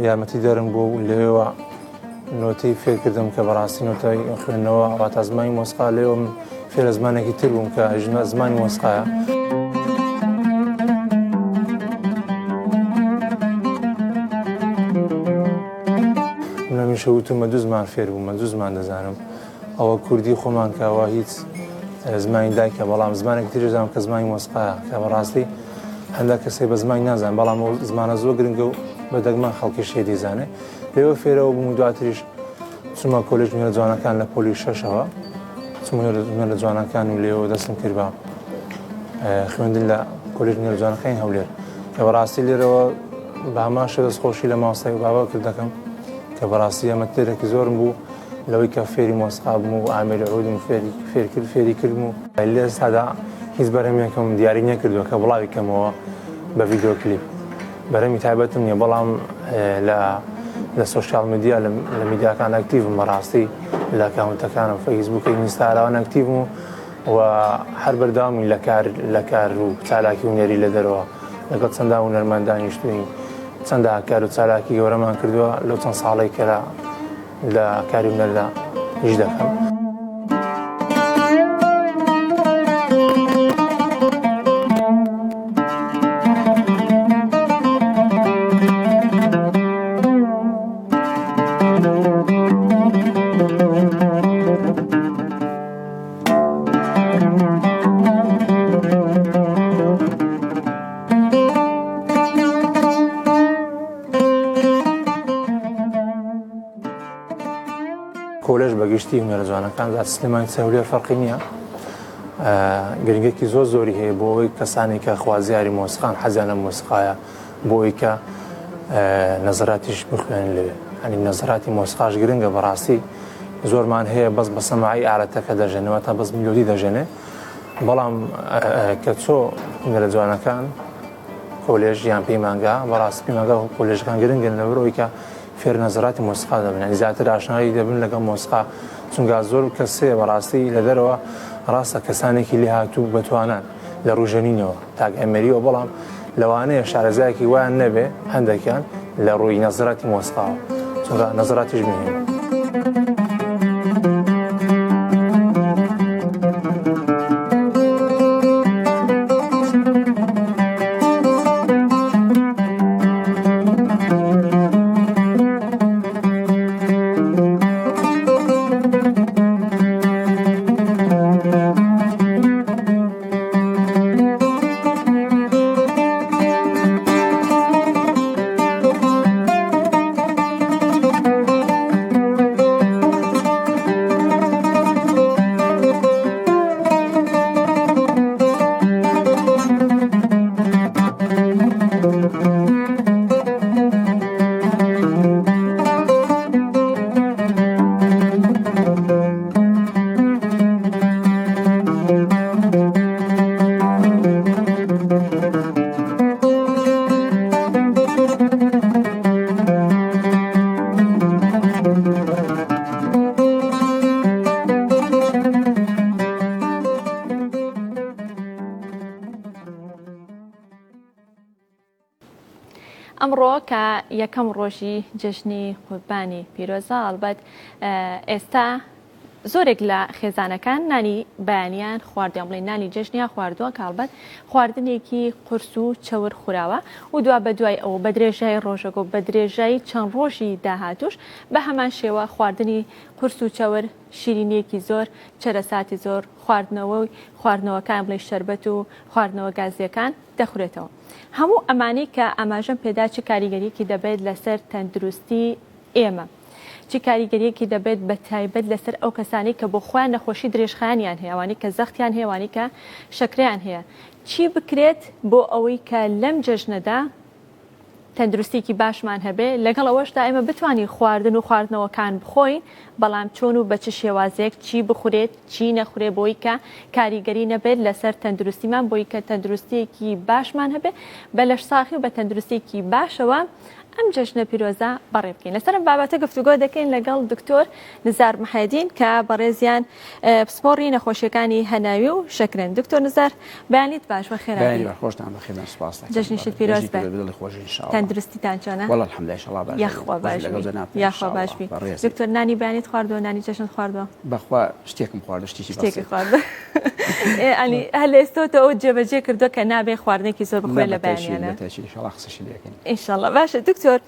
یارمەتیدەرم بوو و لەوێوە نۆتەی فێرکردم کە بەڕاستی نۆتای خوێندنەوە واتا زمانی مۆسقا لێوە من فێرە زمانێکی تر بووم کە ژنە زمانی مۆسقایە. من هەمیشە وتومە دوو زمان فێر بوومە دوو زمان دەزانم ئەوە کوردی خۆمان کە ئەوە هیچ زمانی دایکە بەڵام زمانێکی تریش دەزانم کە زمانی مۆسقایە کە بەڕاستی هەندێک کەسێ بە زمانی نازان بەڵام ئەو زمانە زۆر گرنگە و بە دەگمەن خەڵکیش هەیە دەیزانێ لێوە فێرەوە بووم و دواتریش چوومە کۆلێژ هونەرە جوانەکان لە پۆلی شەشەوە چوومە هونەرە جوانەکان و لێوە دەستم کرد بە خوێندن لە کۆلێژ هونەرە جوانەکانی هەولێر کە بەڕاستی لێرەوە بە هەمان شێوە دەستخۆشی لە مامۆستای بابا کرد دەکەم کە بەڕاستی ئەمە تێرێکی زۆرم بوو لەوەی کە فێری مۆسیقا بووم و ئامێری عودم فێری فێر کرد فێری کردم و لە ئێستادا هیچ بەرهەمێکم دیاری نەکردووە کە بڵاوی کەمەوە بە ڤیدیۆ کلیپ بەرهەمی تایبەتم نییە بەڵام لە لە social media لە میدیاکان active م بەڕاستی لە ئەکاونتەکانم فەیسبوک ئینستاراوان active م و و هەر بەردەوامین لە کار لە کار و چالاکی هونەری لە دەرەوە لەگەڵ چەندان هونەرمەند دانیشتوین چەندە کار و چالاکی گەورەمان کردووە لەو چەند ساڵەی کە لە کاری هونەردا ئیش دەکەم. کۆلێژ بە گشتی هونەرە جوانەکان لە سلێمانی چ هەولێر فەرقی نییە گرنگێکی زۆر زۆری هەیە بۆ ئەوەی کەسانی کە خوازیاری مۆسیقان حەزیان لە مۆسیقایە بۆ ئەوەی کە نەزراتیش بخوێنن لەوێ هەنی نەزراتی مۆسیقاش گرنگە بەڕاستی زۆرمان هەیە بەس بە سەماعی ئالەتەکە دەژەنێ تا بەس میلۆدی دەژەنێ بەڵام کە چۆ هونەرە جوانەکان کۆلێژ یان پەیمانگا بەڕاستی پەیمانگا و کۆلێژەکان گرنگن لەبەرئەوەی کە فێر نەزەراتی مۆسیقا دەبن یانی زیاتر ئاشنایی دەبن لەگەڵ مۆسیقا چونکە زۆر کەس هەیە بەڕاستی لە دەرەوە ڕاستە کەسانێکی لێهاتوو بەتوانان لە ڕووژەنینەوە تاک ئەمەریەوە بەڵام لەوانەیە شارەزایەکی وایان نەبێ هەندێکیان لە ڕووی نەزەراتی مۆسیقاوە چونکە نەزەراتیش مهمە. ئەمڕۆ کە یەکەم ڕۆژی جەژنی قوربانی پیرۆزە ئەڵبەت ئێستا زۆرێک لە خێزانەکان نانی بەیانیان خواردیان بڵێن نانی جەژنیان خواردووە کە هەڵبەت خواردنێکی قورس و چەور خوراوە و دوا بە دوای ئەوە بە درێژای ڕۆژەکە و بە درێژای چەند ڕۆژی داهاتوش بە هەمان شێوە خواردنی قورس و چەور شیرینیەکی زۆر چەرەساتی زۆر خواردنەوەی خواردنەوەکان بڵێ شەربەت و خواردنەوە گازیەکان دەخورێتەوە هەموو ئەمانەی کە ئاماژەم پێدا چ کاریگەریەکی دەبێت لەسەر تەندروستی ئێمە چ کاریگەریەکی دەبێت بە تایبەت لەسەر ئەو کەسانەی کە بۆ خۆیان نەخۆشی درێژخایەنیان هەیە ئەوانەی کە زەختیان هەیە ئەوانەی کە شەکرەیان هەیە چی بکرێت بۆ ئەوەی کە لەم جەژنەدا تەندروستیکی باشمان هەبێ لەگەڵ ئەوەشدا ئێمە بتوانین خواردن و خواردنەوەکان بخۆین بەڵام چۆن و بە چ شێوازێک چی بخورێت چی نەخورێ بۆی کە کاریگەری نەبێت لەسەر تەندروستیمان بۆی کە تەندروستیەکی باشمان هەبێ بە لەشساغی و بە تەندروستیەکی باشەوە. ئەم جەژنە پیرۆزە بەڕێ بکەین؟ لەسەر ئەم بابەتە گفتوگۆ دەکەین لەگەڵ دکتۆر نزار محێدین کە بەڕێزیان پسپۆڕی نەخۆشیەکانی هەناوی و شەکرن. دکتۆر نزار بەیانیت باش بەخێرابێی. بەیانی باش خۆشتان بەخێر بێن سوپاس دەکەم. جەژنیشت پیرۆز بێ. بە دڵی خۆشی ان شاء الله. تەندروستیتان چۆنە؟ وەڵا الحمدللە ان شاء الله باش یاخوا باش لەگەڵ جەنابتان یاخوا باش بی. دکتۆر نانی بەیانیت خواردووە نانی جەژنت خواردووە؟ بەخوا شتێکم خواردووە شتێکی بەسیط. شتێکی خواردووە. یانی هەر لە ئێستەوە تۆ ئەوت جێبەجێ کردووە کە نابێ خواردنێکی زۆر بخورێت لە بەیانیانە. بە تەئکید ان شاء الله قسەشی لێ ئەکەین. ان شاء الله باشە دکتۆر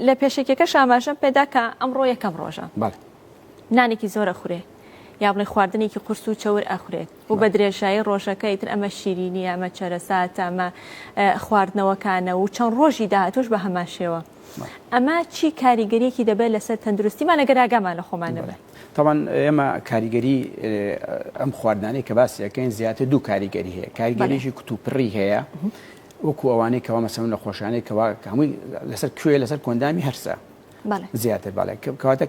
لە پێشەکیەکەش ئاماژەم پێدا کە ئەمڕۆ یەکەم ڕۆژە. بەڵێ. نانێکی زۆر ئەخورێ یا بڵێ خواردنێکی قورس و چەور ئەخورێت و بە درێژایی ڕۆژەکە ئیتر ئەمە شیرینیە ئەمە چەرەساتە ئەمە خواردنەوەکانە و چەند ڕۆژی داهاتوش بە هەمان شێوە ئەمە چی کاریگەریەکی دەبێت لەسەر تەندروستیمان ئەگەر ئاگامان لە خۆمان نەبێت؟ تاوان ئێمە کاریگەری ئەم خواردنانەی کە باسی ئەەکەین زیاتر دوو کاریگەری هەیە کاریگەریی کوتوپڕی هەیە وەکو ئەوانەی کەوا مەسەن نەخۆشانەی کەوا هەمووی لەسەر کوێ لەسەر کۆندامی هەرسە زیاتر بەڵێ کەواتە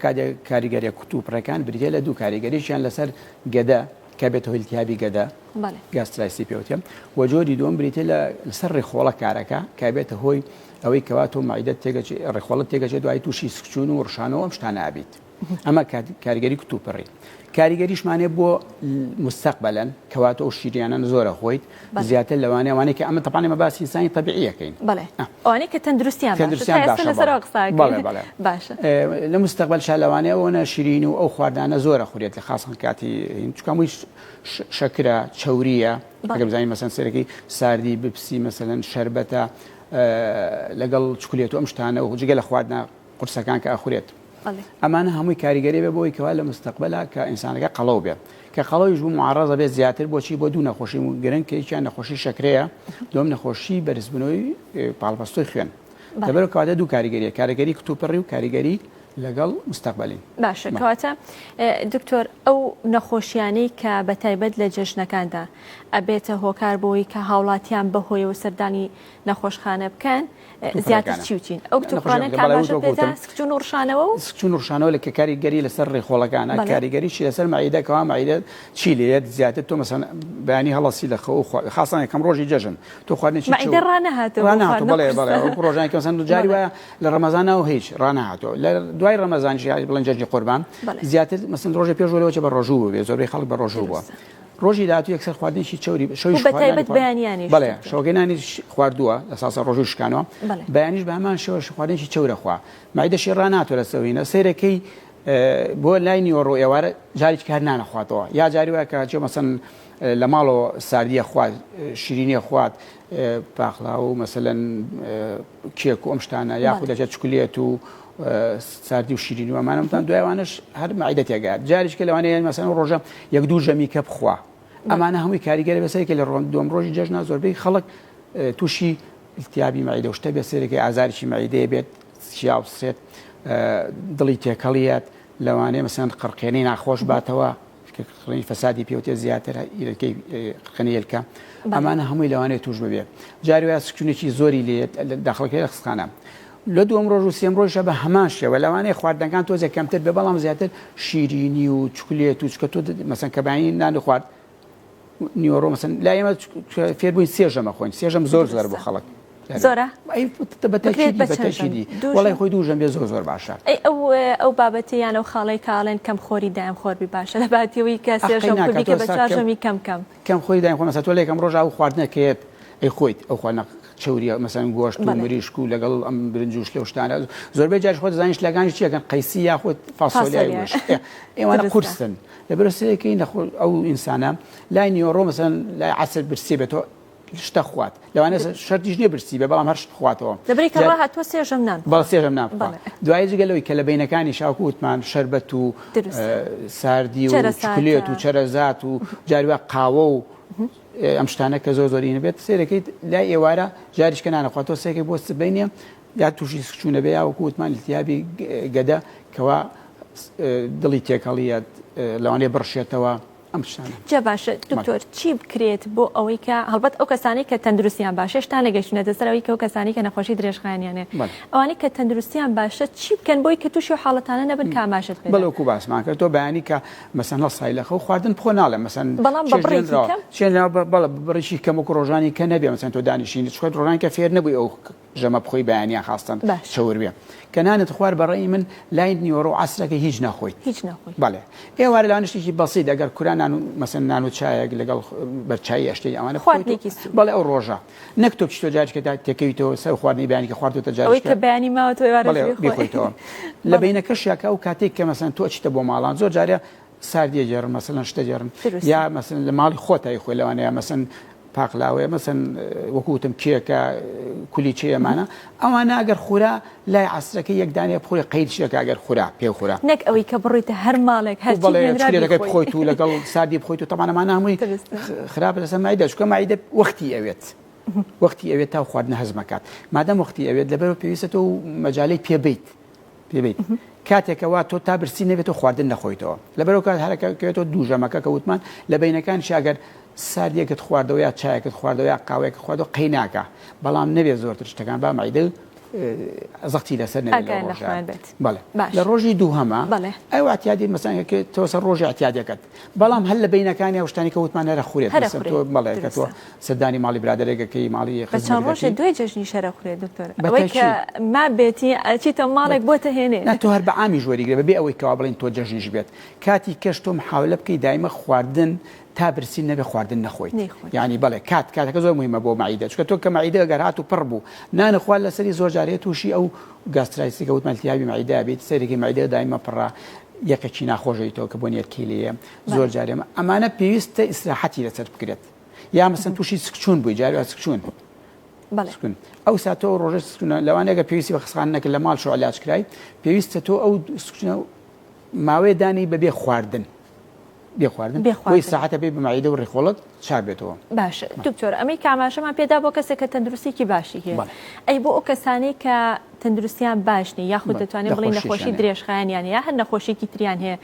کاریگەریە کوتوپڕەکان بریتیە لە دوو کاریگەریشیان لەسەر گەدە کە بێتە هۆی التهابی گەدە gastritis ی پێوتێ و جۆری دووەم بریتیە لە لەسەر ڕیخۆڵە کارەکە کە بێتە هۆی ئەوەی کەوا تۆ مەعیدەت تێگەچێ ڕیخۆڵت تێگەچێت دوای تووشی سکچوون و ڕشانەوە ئەم شتانە ئەبیت. ئەمە کاریگەری کوتوپڕی کاریگەریشمانێ بۆ مستەقبلەن کەواتە ئەو شیریانە زۆرە خۆیت زیاتر لەوانەیە ئەوانەی کە ئەمە تەبعەن ئێمە باسی ئینسانی تەبیعیەکەین بەڵێ ئەوانەی کە تەندروستیان تەندروستیان باشە لەسەر قسە بەڵێ بەڵێ باشە لە مستەقبل شا لەوانەیە ئەوەنە شیرین و ئەو خواردانە زۆرە خورێت لە خاصەن کاتی چونکە هەمووی شەکرە چەوریە ئەگەر بزانین مەسەن سەرەکی ساردی بپسی مەسەلەن شەربەتە لەگەڵ چکلێت و ئەم شتانە و جگە لە خواردنە قورسەکان کە ئەخورێت ئەمانە هەمووی کاریگەری بێ بۆی کەوا لە مستەقبەلا کە ئینسانەکە قەڵەو بێ کە قەڵەویش بوو معڕەزە بێت زیاتر بۆچی بۆ دوو نەخۆشی گرنگ کە یەکیان نەخۆشی شەکرەیە دووەم نەخۆشی بەرزبوونەوەی پاڵپەستۆی خوێن لەبەر کەواتە دوو کاریگەریە کاریگەری کتوپڕی و کاریگەری لەگەڵ مستەقبەلی باشە کەواتە دکتۆر ئەو نەخۆشیانەی کە بە تایبەت لە جەژنەکاندا ئەبێتە هۆکار بۆی کە هاوڵاتیان بەهۆیەوە سەردانی نەخۆشخانە بکەن زیاتر چی و چین ئەو کتوپڕانە کە ئاماژەت پێدا سکچوون و ڕشانەوە و سکچوون و ڕشانەوە لە کە کاریگەری لەسەر ڕیخۆڵەکانە کاریگەریشی لەسەر مەعیدە کەوا مەعیدە چی لێیەت زیاتر تۆ مەسەن بەیانی هەڵەسی لە خەو خاصەن یەکەم ڕۆژی جەژن تۆ خواردنێکی مەعیدە ڕانەهاتوو ڕانەهاتوو بەڵێ بەڵێ وەکو ڕۆژانی کە مەسەن جاری وایە لە ڕەمەزانەوە هیچ ڕانەهاتوو لە دوای ڕەمەزانیش بڵێن جەژنی قوربان زیاتر مەسەن ڕۆژێ پێش وەلەوە بە ڕۆژوو بوو بێ زۆربەی خەڵک بە ڕۆژوو بووە ڕۆژی داهاتوو یەکسەر خواردنێکی چەوری شەویش بە تایبەت بەیانیانیش بەڵێ شەوەکەی نانی خواردووە لە ساسە ڕۆژوو شکانەوە بەیانیش بە هەمان شێوەش خواردنێکی چەورە خوا مەعیدەشی ڕاناتۆ لە سەوینە سەیرەکەی بۆ لای نیوەڕۆ ئێوارە جارێکی کار نانەخواتەوە یا جاری وایە کە چێ مەسەن لە ماڵەوە ساردیە خوات شیرینیە خوات پاخلا و مەسەلەن کێک و ئەم شتانە یاخود دەچێت چکلێت و ساردی و شیرینی و ئەمانە وتان دوای ئەوانەش هەر مەعیدە تێگات جاریش کە لەوانەیە مەسەن ڕۆژە یەک دوو ژەمی کە بخوا ئەمانە هەمووی کاریگەرە بەسەر کە لە ڕۆن دووەم ڕۆژی جەژنا زۆربەی خەڵک تووشی التیابی مەعیدە و شتە بێت سێرەکەی ئازارێکی مەعیدەیە بێت چیا و سێت دڵی تێکەڵیات لەوانەیە مەسەن قڕقێنەی ناخۆش باتەوە قڕقێنەی فەسادی پێوتێ زیاتر ئیرەکەی قڕقێنەی هێلکە ئەمانە هەمووی لەوانەیە توش ببێ جاری وایە سکچونێکی زۆری لێ داخڵەکەی لە خستخانە لە دووەم ڕۆژ و سێم ڕۆژە بە هەمان شێوە لەوانەیە خواردنەکان تۆزێک کەمتر بێ بەڵام زیاتر شیرینی و چکلێت و چکە تۆ مەسەن کە بەیانی نان خوارد نیوەڕۆ مەسەن لای ئێمە فێربووین سێ ژەمە خۆین سێ ژەم زۆر زۆر بۆ خەڵک زۆرە بەتەکیدی وڵی خۆی دوو ژەم بێ زۆر زۆر باشە ئەی ئەو ئەو بابەتی یان ئەو خاڵەی کاڵێن کەم خۆری دایم خۆربی باشە لە باتیەوەی کە سێژەم کوردی کە بە چوارژەمی کەم کەم کەم خۆری دایم خۆ مەسە تۆ لە یەکەم ڕۆژ ئەو خواردنەکەیت ئەی خۆیت ئەو خواردنە چەوریە مەسەن گۆشت و مریشک و لەگەڵ ئەم برنج و شلە و شتانە زۆربەی جاریش خۆت دەزانین شلەکانیش چیەکەن قەیسی یاخود فاسۆلیای وشک ئێوانە قورسن لەبەر سەیەکەی نەخۆ ئەو ئینسانە لای نیوەڕۆ مەسەن لای عەسر برسی بێتەوە شتە خوات لەوانەیە شەرتیش نییە برسی بێ بەڵام هەر شت بخواتەوە لەبەری کە ڕاهاتووە سێژەم نان بەڵێ سێژەم نان بخوا دوایی جگە لەوەی کە لە بەینەکانی شاوکو وتمان شەربەت و ساردی و چکلێت و چەرەزات و جاری وا قاوە و ئەم شتانە کە زۆر زۆری نەبێت سێرەکەیت لای ئێوارە جاریش کە نانەخواتەوە سێکەی بۆ سبەینێ یا تووشی سکچوونە بێ یا وەکو وتمان التیابی گەدە کەوا دڵی تێکەڵیە لەوانەیە بڕشێتەوە ئەم شتانە. جا باشە دکتۆر چی بکرێت بۆ ئەوەی کە هەڵبەت ئەو کەسانەی کە تەندروستیان باشە هێشتا نەگەیشتونەتە سەر ئەوەی کە ئەو کەسانەی کە نەخۆشی درێژخایەنیان هەیە ئەوانەی کە تەندروستیان باشە چی بکەن بۆی کە تووشی ئەو حاڵەتانە نەبن کە ئاماژەت پێدا بەڵێ وەکو باسمان کرد تۆ بەیانی کە مەسەن هەڵسای لە خەو خواردن بخۆ ناڵێم مەسەن بەڵام بە بڕێکی کەم چێنراوە بەڵێ بە بڕێکی کەم وەکو ڕۆژانی کە نەبێ مەسەن تۆ دانیشین چونکە ڕۆژانی کە فێر نەبووی ئەو. ژەمە بخۆی بەیانیان خاستن چەور بێ کە نانت خوار بەڕێی من لای نیوەڕۆ عەسرەکە هیچ نەخۆیت هیچ نەخۆی بەڵێ ئێوارە لەوانە شتێکی بەسیت ئەگەر کورا نان و مەسەن نان و چایەک لەگەڵ بەرچایی ئەشتەی ئەوانە خواردنێکی سووک بەڵێ ئەو ڕۆژە نەک تۆ بچیتەوە جارێکە تا تێکەویتەوە سەر خواردنی بەیانی کە خواردوتە جارێک ئەوەی کە بەیانی ماوەتەوە ئێوارە بەڵێ بیخۆیتەوە لە بەینەکەشیا کە ئەو کاتێک کە مەسەن تۆ ئەچیتە بۆ ماڵان زۆر جارێ ساردیە گێڕن مەسەلەن شتە گێڕن یا مەسەن لە ماڵی خۆتای خۆی لەوانەیە مەسەن پاقلاوەیە مەسەن وەکو وتم کێکە کولیچەیە ئەمانە ئەوانە ئەگەر خورا لای عەسرەکە یەک دانەیە بخۆی قەید شتێکە ئەگەر خورا پێ خورا نەک ئەوەی کە بڕۆیتە هەر ماڵێک هەرچی بەڵێ هێنرا چکلێتەکەی بیخۆی. بخۆیت و لەگەڵ ساردی بخۆیت و تەبعەن ئەمانە هەمووی دروستە. خراپە لەسەر مەعیدە چونکە مەعیدە وەختی ئەوێت وەختی ئەوێت تا خواردنە هەزمەکات مادەم وەختی ئەوێت لەبەرەوە پێویستە تۆ مەجالەی پێ بیت پێ بیت کاتێکە وا تۆ تا برسی نەبێت و خواردن نەخۆیتەوە لەبەرەوە کات هەرەکەوێتەوە دوو ژەمەکە کە وتمان لە بینەکان شاگەر ساردیەکت خواردەوە یا چایەکت خواردەوە یا قاوەیەکت خواردەوە قەی ناکا بەڵام نەبێت زۆرتر شتەکان با مەعیدە زەختی لەسەر نەبێت لەو ئاگایان لە ڕۆژە خۆیان بێت. بەڵێ باش. لە ڕۆژی دووهەمە بەڵێ. ئەو ئەعتیادی مەسەن کە تۆ سەر ڕۆژی ئەعتیادەکەت بەڵام هەر لە بەینەکانی ئەو شتانی کە وتمان هەرە خورێت هەرە مەسەن خورێ. تۆ بەڵێ کە تۆ دروستە. سەردانی ماڵی برادەرێکەکەی ماڵی بە چەند خزمێک ڕۆژێ دەکەی دوای جەژنیش هەرە خورێ دکتۆر بە ئەوەی کە تەئکید. مابێتی ئەچیتە ماڵێک بۆتە هێنێ. نا تۆ هەر بە عامیش وەریگرە بەبێ ئەوەی کەوا بڵێین تۆ جەژنیش بێت کاتی کەش تۆ محاولە بکەی دایمە خواردن تا برسی نەبێ خواردن نەخۆیت نەیخۆیت. یانی بەڵێ کات کاتەکە زۆر مهمە بۆ مەعیدە چونکە تۆ کە مەعیدە گەر هات و پڕ بوو نان خوارد لەسەری زۆر جار هەیە تووشی ئەو gastritis ی کە وتمان التهابی مەعیدە بیت سەیرێکی مەعیدە دایمە پڕە یەقێکی ناخۆشەی تۆ کە بۆ نێرکی لێیە زۆر بەڵێ. جار ئێمە ئەمانە پێویستە ئیسراحەتی لەسەر بکرێت یا مەسەن تووشی سکچوون بووی جاری وا سکچوون بەڵێ. سکون ئەو سا تۆ ئەو ڕۆژە سکچوونە لەوانەیە گەر پێویستی بە خەستەخانە نەکرد لە ماڵ شۆ علاج کرای پێویستە تۆ ئەو سکچوونە ماوەیە دانی بەبێ خواردن بێ خواردن بێ بۆی خواردن. ساعەتە بێ بە مەعیدە و ڕیخۆڵت چاک بێتەوە. باشە دکتۆر ئەمەی کە ئاماژەمان پێدا بۆ کەسێک کە تەندروستیکی باشی هەیە بەڵێ. ئەی بۆ ئەو کەسانەی کە تەندروستیان باش نیە یاخود بەڵێ. دەتوانین بڵێین نەخۆشی نەخۆشیشیان هەیە. درێژخایەنیان هەیە یا هەر نەخۆشیکی تریان هەیە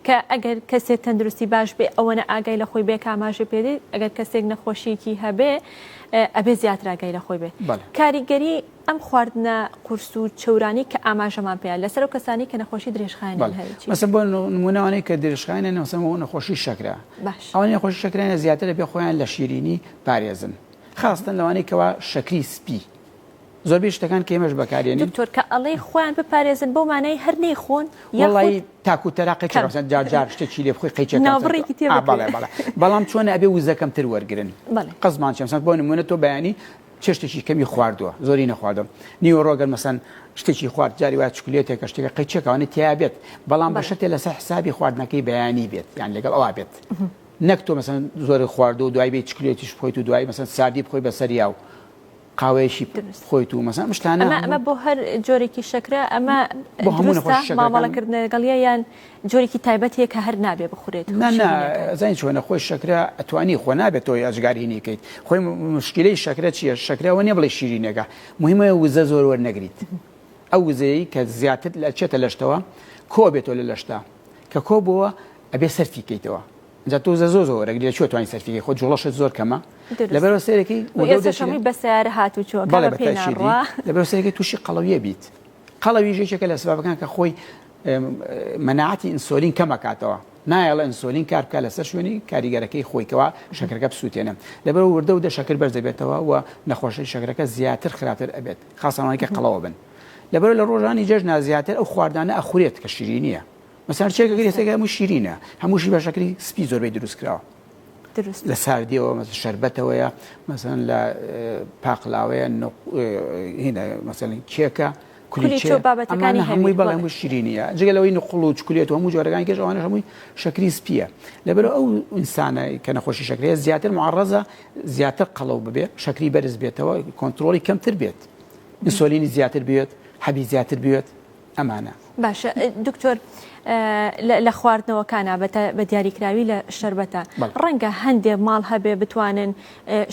کە ئەگەر کەسێک تەندروستی باش بێ ئەوەنە ئاگای لە خۆی بێ کە ئاماژەی پێ دەیت ئەگەر کەسێک نەخۆشیەکی هەبێ ئەبێ زیاتر ئاگای لە خۆی بێ بەڵێ. کاریگەری ئەم خواردنە قورس و چەورانەی کە ئاماژەمان پێیان لەسەر ئەو کەسانەی کە نەخۆشی درێژخایەنیان بەڵێ هەیە چی؟ مەسەن بۆ نمونە ئەوانەی کە درێژخایەنیان مەسەن بۆ نەخۆشی شەکرە باش. ئەوانەی نەخۆشی شەکرەیان زیاتر ئەبێ خۆیان لە شیرینی پارێزن خاستەن لەوانەی کەوا شەکری سپی زۆربەی شتەکان کە ئێمەش بەکارێنین. دکتۆر کە ئەڵێی خۆیان بپارێزن بەو مانای هەر نەیخۆن یاخود وەڵایی تاکو تەرا قەیچێک کەم مەسەن جار جار شتێکی لێ بخۆی قەیچێک کەم ناوبڕێکی تێ ئا بکرێ. بەڵێ بەڵێ بەڵام چۆنە ئەبێ وزە کەمتر وەرگرن بەڵێ. قەزمان چیە مەسەن بۆ نمونە تۆ بەیانی چێشتێکی کەمی خواردووە زۆری نەخواردووە نیوەڕۆ گەر مەسەن شتێکی خوارد جاری وایە چکلێتێکە شتێکە قەیچێکە ئەوانەی تیا بێت بەڵام بە شەرتێ لەسەر حسابی خواردنەکەی بەیانی بێت یان لەگەڵ ئەوا بێت نەک تۆ مەسەن زۆر خواردوو دوای بێ چکلێتیش بخۆیت و دوای مەسەن ساردی بخۆی بەسەریا و قاوەیەکی بخۆیت و مەسەن ئەم شتانە ئەمە ئەمە بۆ هەر جۆرێکی شەکرە ئەمە بۆ هەموو دروستە نەخۆشی شەکرەکان مامەڵەکردن لەگەڵیە یان جۆرێکی تایبەت هەیە کە هەر نابێ بخورێت نا نا شیرینیەکان؟ ئەزانی چۆنە خۆی شەکرە ئەتوانی خۆ نابێت تۆ ئەجگار هینی کەیت خۆی مشکلەی شەکرە چییە شەکرە ئەوە نییە بڵێ شیرینەکە مهمە وزە زۆر وەرنەگریت ئەو وزەیە کە زیاتر لە چێتە لەشتەوە کۆ بێتەوە لە لەشتا کە کۆ بووە ئەبێ سەرفی کەیتەوە جا تۆ وزە زۆر زۆر وەرەگری لە کوێ توانی سەرفی کەی خۆ جوڵەشت زۆر کەمە لەبەرەوە سەیرەکەی و ئێستاش هەمووی بە سەیارە هاتوچۆ بەڵێ بە تەئکیدی لەبەرەوە سەیرەکەی تووشی قەڵەویە بیت قەڵەویش یەکێکە لە سبابەکان کە خۆی مەناعەتی ئینسۆلین کەمەکاتەوە نایەڵە ئینسۆلین کار بکات لەسەر شوێنی کاریگەرەکەی خۆی کەوا شەکرەکە بسووتێنە لەبەرەوە وردە وردە شەکر بەرز دەبێتەوە و نەخۆشی شەکرەکە زیاتر خراپتر ئەبێت خاصەوانەی کە قەڵەوە بن لەبەرەوە لە ڕۆژانی جەژنا زیاتر ئەو خواردانە ئەخورێت کە شیرینیە مەسەن چێکە گەری سێکە هەموو شیرینە هەمووشی بە شەکری سپی زۆربەی دروست کراوە لە ساردیەوە مەسەن شەربەتەوەیە مەسەن لە پاقلاوەیە هینە مەسەن کێکە کولیچە بابەتەکانی هەمووی بەڵێ هەموو شیرینیە جگە لەوەی نقڵ و چکلێت و هەموو جۆرەکانی کێش ئەوانەش هەمووی شەکری سپیە لەبەر ئەو ئینسانە کە نەخۆشی شەکرەیە زیاتر معڕەزە زیاتر قەڵەو ببێ شەکری بەرز بێتەوە کۆنتترۆلی کەمتر بێت ئینسۆلینی زیاتر بێت حەبی زیاتر بێت ئەمانە. باشە دکتۆر لە خواردنەوەکانا بە دیاریکراوی لە شەربەتە ڕەنگە هەندێ ماڵ هەبێ بتوانن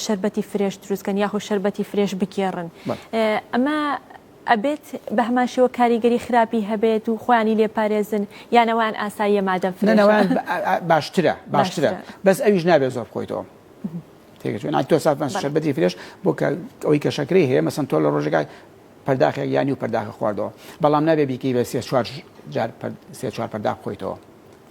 شەربەتی fresh دروستکەن یاخود شەربەتی fresh بگێڕن ئەمە ئەبێت بە هەمان شێوە کاریگەری خراپی هەبێت و خۆیانی لێ پارێزن یانەوان ئاساییە مادەم فرێشە باشترە باشترە بەس ئەویش نابێت زۆر بخۆیتەوە تێگەچوون تۆ سافان شەربەتی fresh بۆ ئەوەی کە شەکرەی هەیە مەسەن تۆ لە ڕۆژێکا پەرداخێک یا نیو پەرداخە خواردەوە بەڵام نابێ بیکەی بە سێ چوار جار سێ چوار پەرداخ بخۆیتەوە.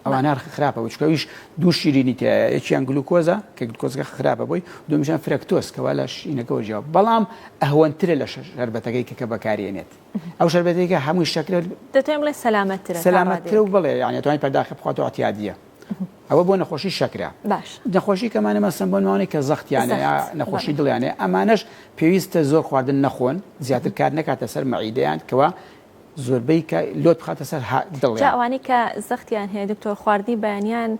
ئەوانە هەر خراپە بۆی چونکە ئەویش دوو شیرینی تیایە یەکیان گلوکۆزە کە گلوکۆزەکە خراپە بۆی دووەمیشیان فرەکتۆز کەوا لە شینەکەوە جیاوە بەڵام ئەهوەنترە لە شەربەتەکەی کە کە بەکارێنێت ئەو شەربەتەی کە هەمووی شەکرە دەتوانین بڵێ سەلامەتترە تا سەلامەتترە ڕادەیەک. و بڵێ یعنی ئەتوانی پەرداخە بخوات و اعتیادیە ئەوە بۆ نەخۆشی شەکرە باش نەخۆشی کەمانە مەسەن بۆ نموونەی کە زەختیانە یا زەخت نەخۆشی بەڵێ. دڵیانە ئەمانەش پێویستە زۆر خواردن نەخۆن زیاتر کار نەکاتە سەر مەعیدەیان کەوا زۆربەی کە لۆت بخاتە سەر جا دڵیان. ئەوانەی کە زەختیان هەیە دکتۆر خواردنی بەیانیان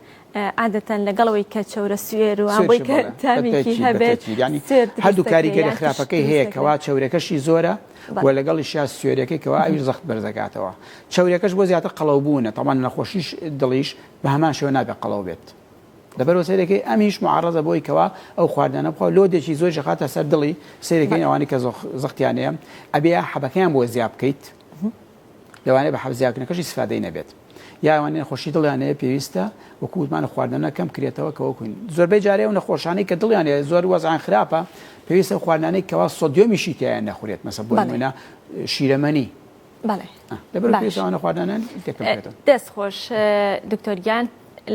عادەتەن لەگەڵ ئەوەی کە چەورە سوێر و سوێرشی بۆی کە بەڵێ تامێکی بەتەکید هەبێت بەتەکید یانی سوێر دروست هەردوو دەکرێ کاریگەری یان ترش خراپەکەی دروست هەیە دەکرێ کەوا چەورەکەشی زۆرە و بەڵێ لەگەڵیشیا سوێرەکەی کەوا ئەویش زەخت بەرزەکاتەوە چەورەکەش بۆ زیاتر قەڵەوبوونە تەبعەن نەخۆشیش دڵیش بە هەمان شێوە نابێ قەڵەو بێت لەبەرئەوە سەیرەکەی ئەمیش معڕەزە بۆی کەوا ئەو خواردنانە بخوا لۆدێکی زۆریش ئەخاتە سەر دڵی سەیرەکەین بەڵێ ئەوانەی کە زەختیان هەیە ئەبێ حەبەکەیان بۆ زیا بکەیت لەوانەیە بە حەب زیاکردنەکەش ئیسفادەی نەبێت یا ئەوانەی نەخۆشی دڵیان هەیە پێویستە وەکو وتمان خواردنە کەم کرێتەوە کە وەکوین زۆربەی جارێ ئەو نەخۆشانەی کە دڵیان هەیە زۆر وەزعیان خراپە پێویستە ئەو خواردنانەی کەوا سۆدیۆمیشی تیایە نەخورێت مەسە بۆ بەڵێ نمونە شیرەمەنی بەڵێ لەبەر باش پێویستە ئەوانە خواردنانە تێکەم کرێتەوە. دەست خۆش دکتۆر گیان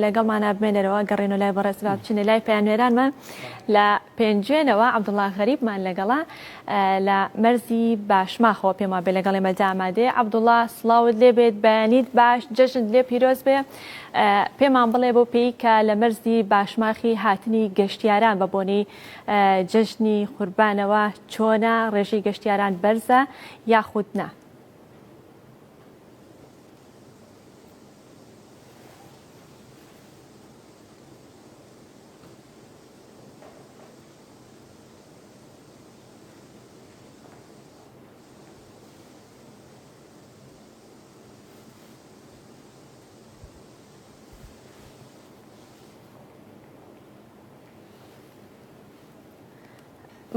لەگەڵمانا بمێنەرەوە گەڕێنەوە لای بەڕێز با بچینە لای پەیامنێرانمان لە پێنجوێنەوە عەبدوڵا غەریبمان لەگەڵە لە مەرزی باشماخەوە پێم وابێ لەگەڵ ئێمەدا ئامادەیە عەبدوڵا سڵاوت لێ بێت بەیانیت باش جەژنت لێ پیرۆز بێ پێمان بڵێ بۆ پێی کە لە مەرزی باشماخی هاتنی گەشتیاران بە بۆنەی جەژنی قوربانەوە چۆنە ڕێژەی گەشتیاران بەرزە یاخود نا؟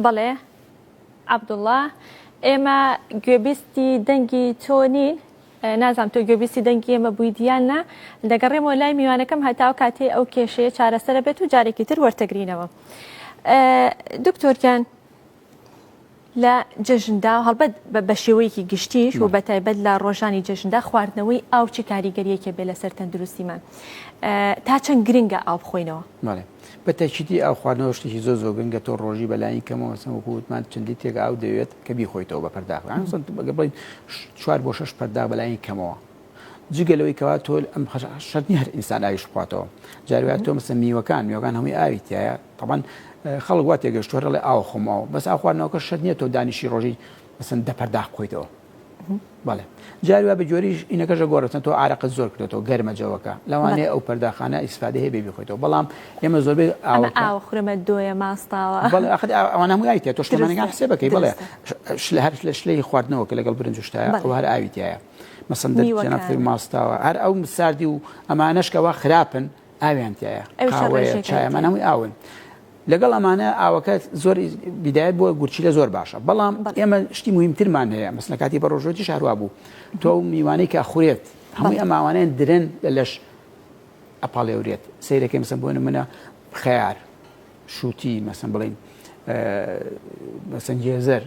بەڵێ عەبدوڵا ئێمە گوێبیستی دەنگی تۆ نین نازانم تۆ گوێبیستی دەنگی ئێمە بوویت یان نا دەگەڕێمەوە لای میوانەکەم هەتاو کاتێ ئەو کێشەیە چارەسەرە بێت و جارێکی تر وەرتەگرینەوە دکتۆرگیان لە جەژندا هەڵبەت بە شێوەیەکی گشتیش و بەتایبەت لە ڕۆژانی جەژندا خواردنەوەی ئاو چ کاریگەریەکی بێ لەسەر تەندروستیمان تا چەند گرنگە ئاو بخۆینەوە؟ بە تەکیدی ئاو خواردنەوە شتێکی زۆر زۆر گرنگە تۆ ڕۆژی بەلایەنی کەمەوە مەسەن وەکو وتمان چەند لیترێک ئاو دەوێت کە بیخۆیتەوە بە پەرداخ یان مەسەن ئەگەر بڵێین چوار بۆ شەش پەرداخ بەلایەنی کەمەوە جگە لەوەی کەوا تۆ ئەم شەرت نییە هەر ئینسان ئاویش بخواتەوە جاری وایە تۆ مەسەن میوەکان میوەکان هەمووی ئاوی تایە تەبعەن خەڵک وا تێگەشتووە هەر ئەڵێ ئاو خۆمەوە بەس ئاو خواردنەوەکە شەرت نییە تۆ دانیشی ڕۆژی مەسەن دە پەرداخ بخۆیتەوە بەڵێ جاری وا بە جۆریش ئینەکەش ئەگۆڕێت تۆ عارەقت زۆر کردێتەوە گەرمە جەوەکە لەوانەیە ئەو پەرداخانە ئیسفادە هەیە بێ بیخۆیتەوە بەڵام ئێمە زۆربەی ئاوەکە ئاوە خورمە دۆیە ماستاوە بەڵێ ئاخر ئەوانە هەمووی ئاوی تیایە تۆ شتەمەنەکان حسێبەکەی بەڵێ شلە هەر لە شلەی خواردنەوە کە لەگەڵ برنج و شتایە ئەو هەر ئاوی تیایە مەسەن دەر ماستاوە هەر ئەو ساردی و ئەمانەش کەوا خراپن ئاویان تیایە قاوەیە چای ئەمانە هەمووی ئاون لەگەڵ ئەمانە ئاوەکە زۆر بیدایەت بۆ گورچیلە زۆر باشە بەڵام ئێمە شتی مهمترمان هەیە مەسلە کاتی بە ڕۆژۆتیش هەروا بوو تۆ ئەو میوانەی کە خورێت هەمووی ئەم ئاوانەیان درن لە لەش ئەپاڵێورێت سەیرەکەی مەسەن بۆ نمونە خەیار شووتی مەسەن بڵین مەسەن گێزەر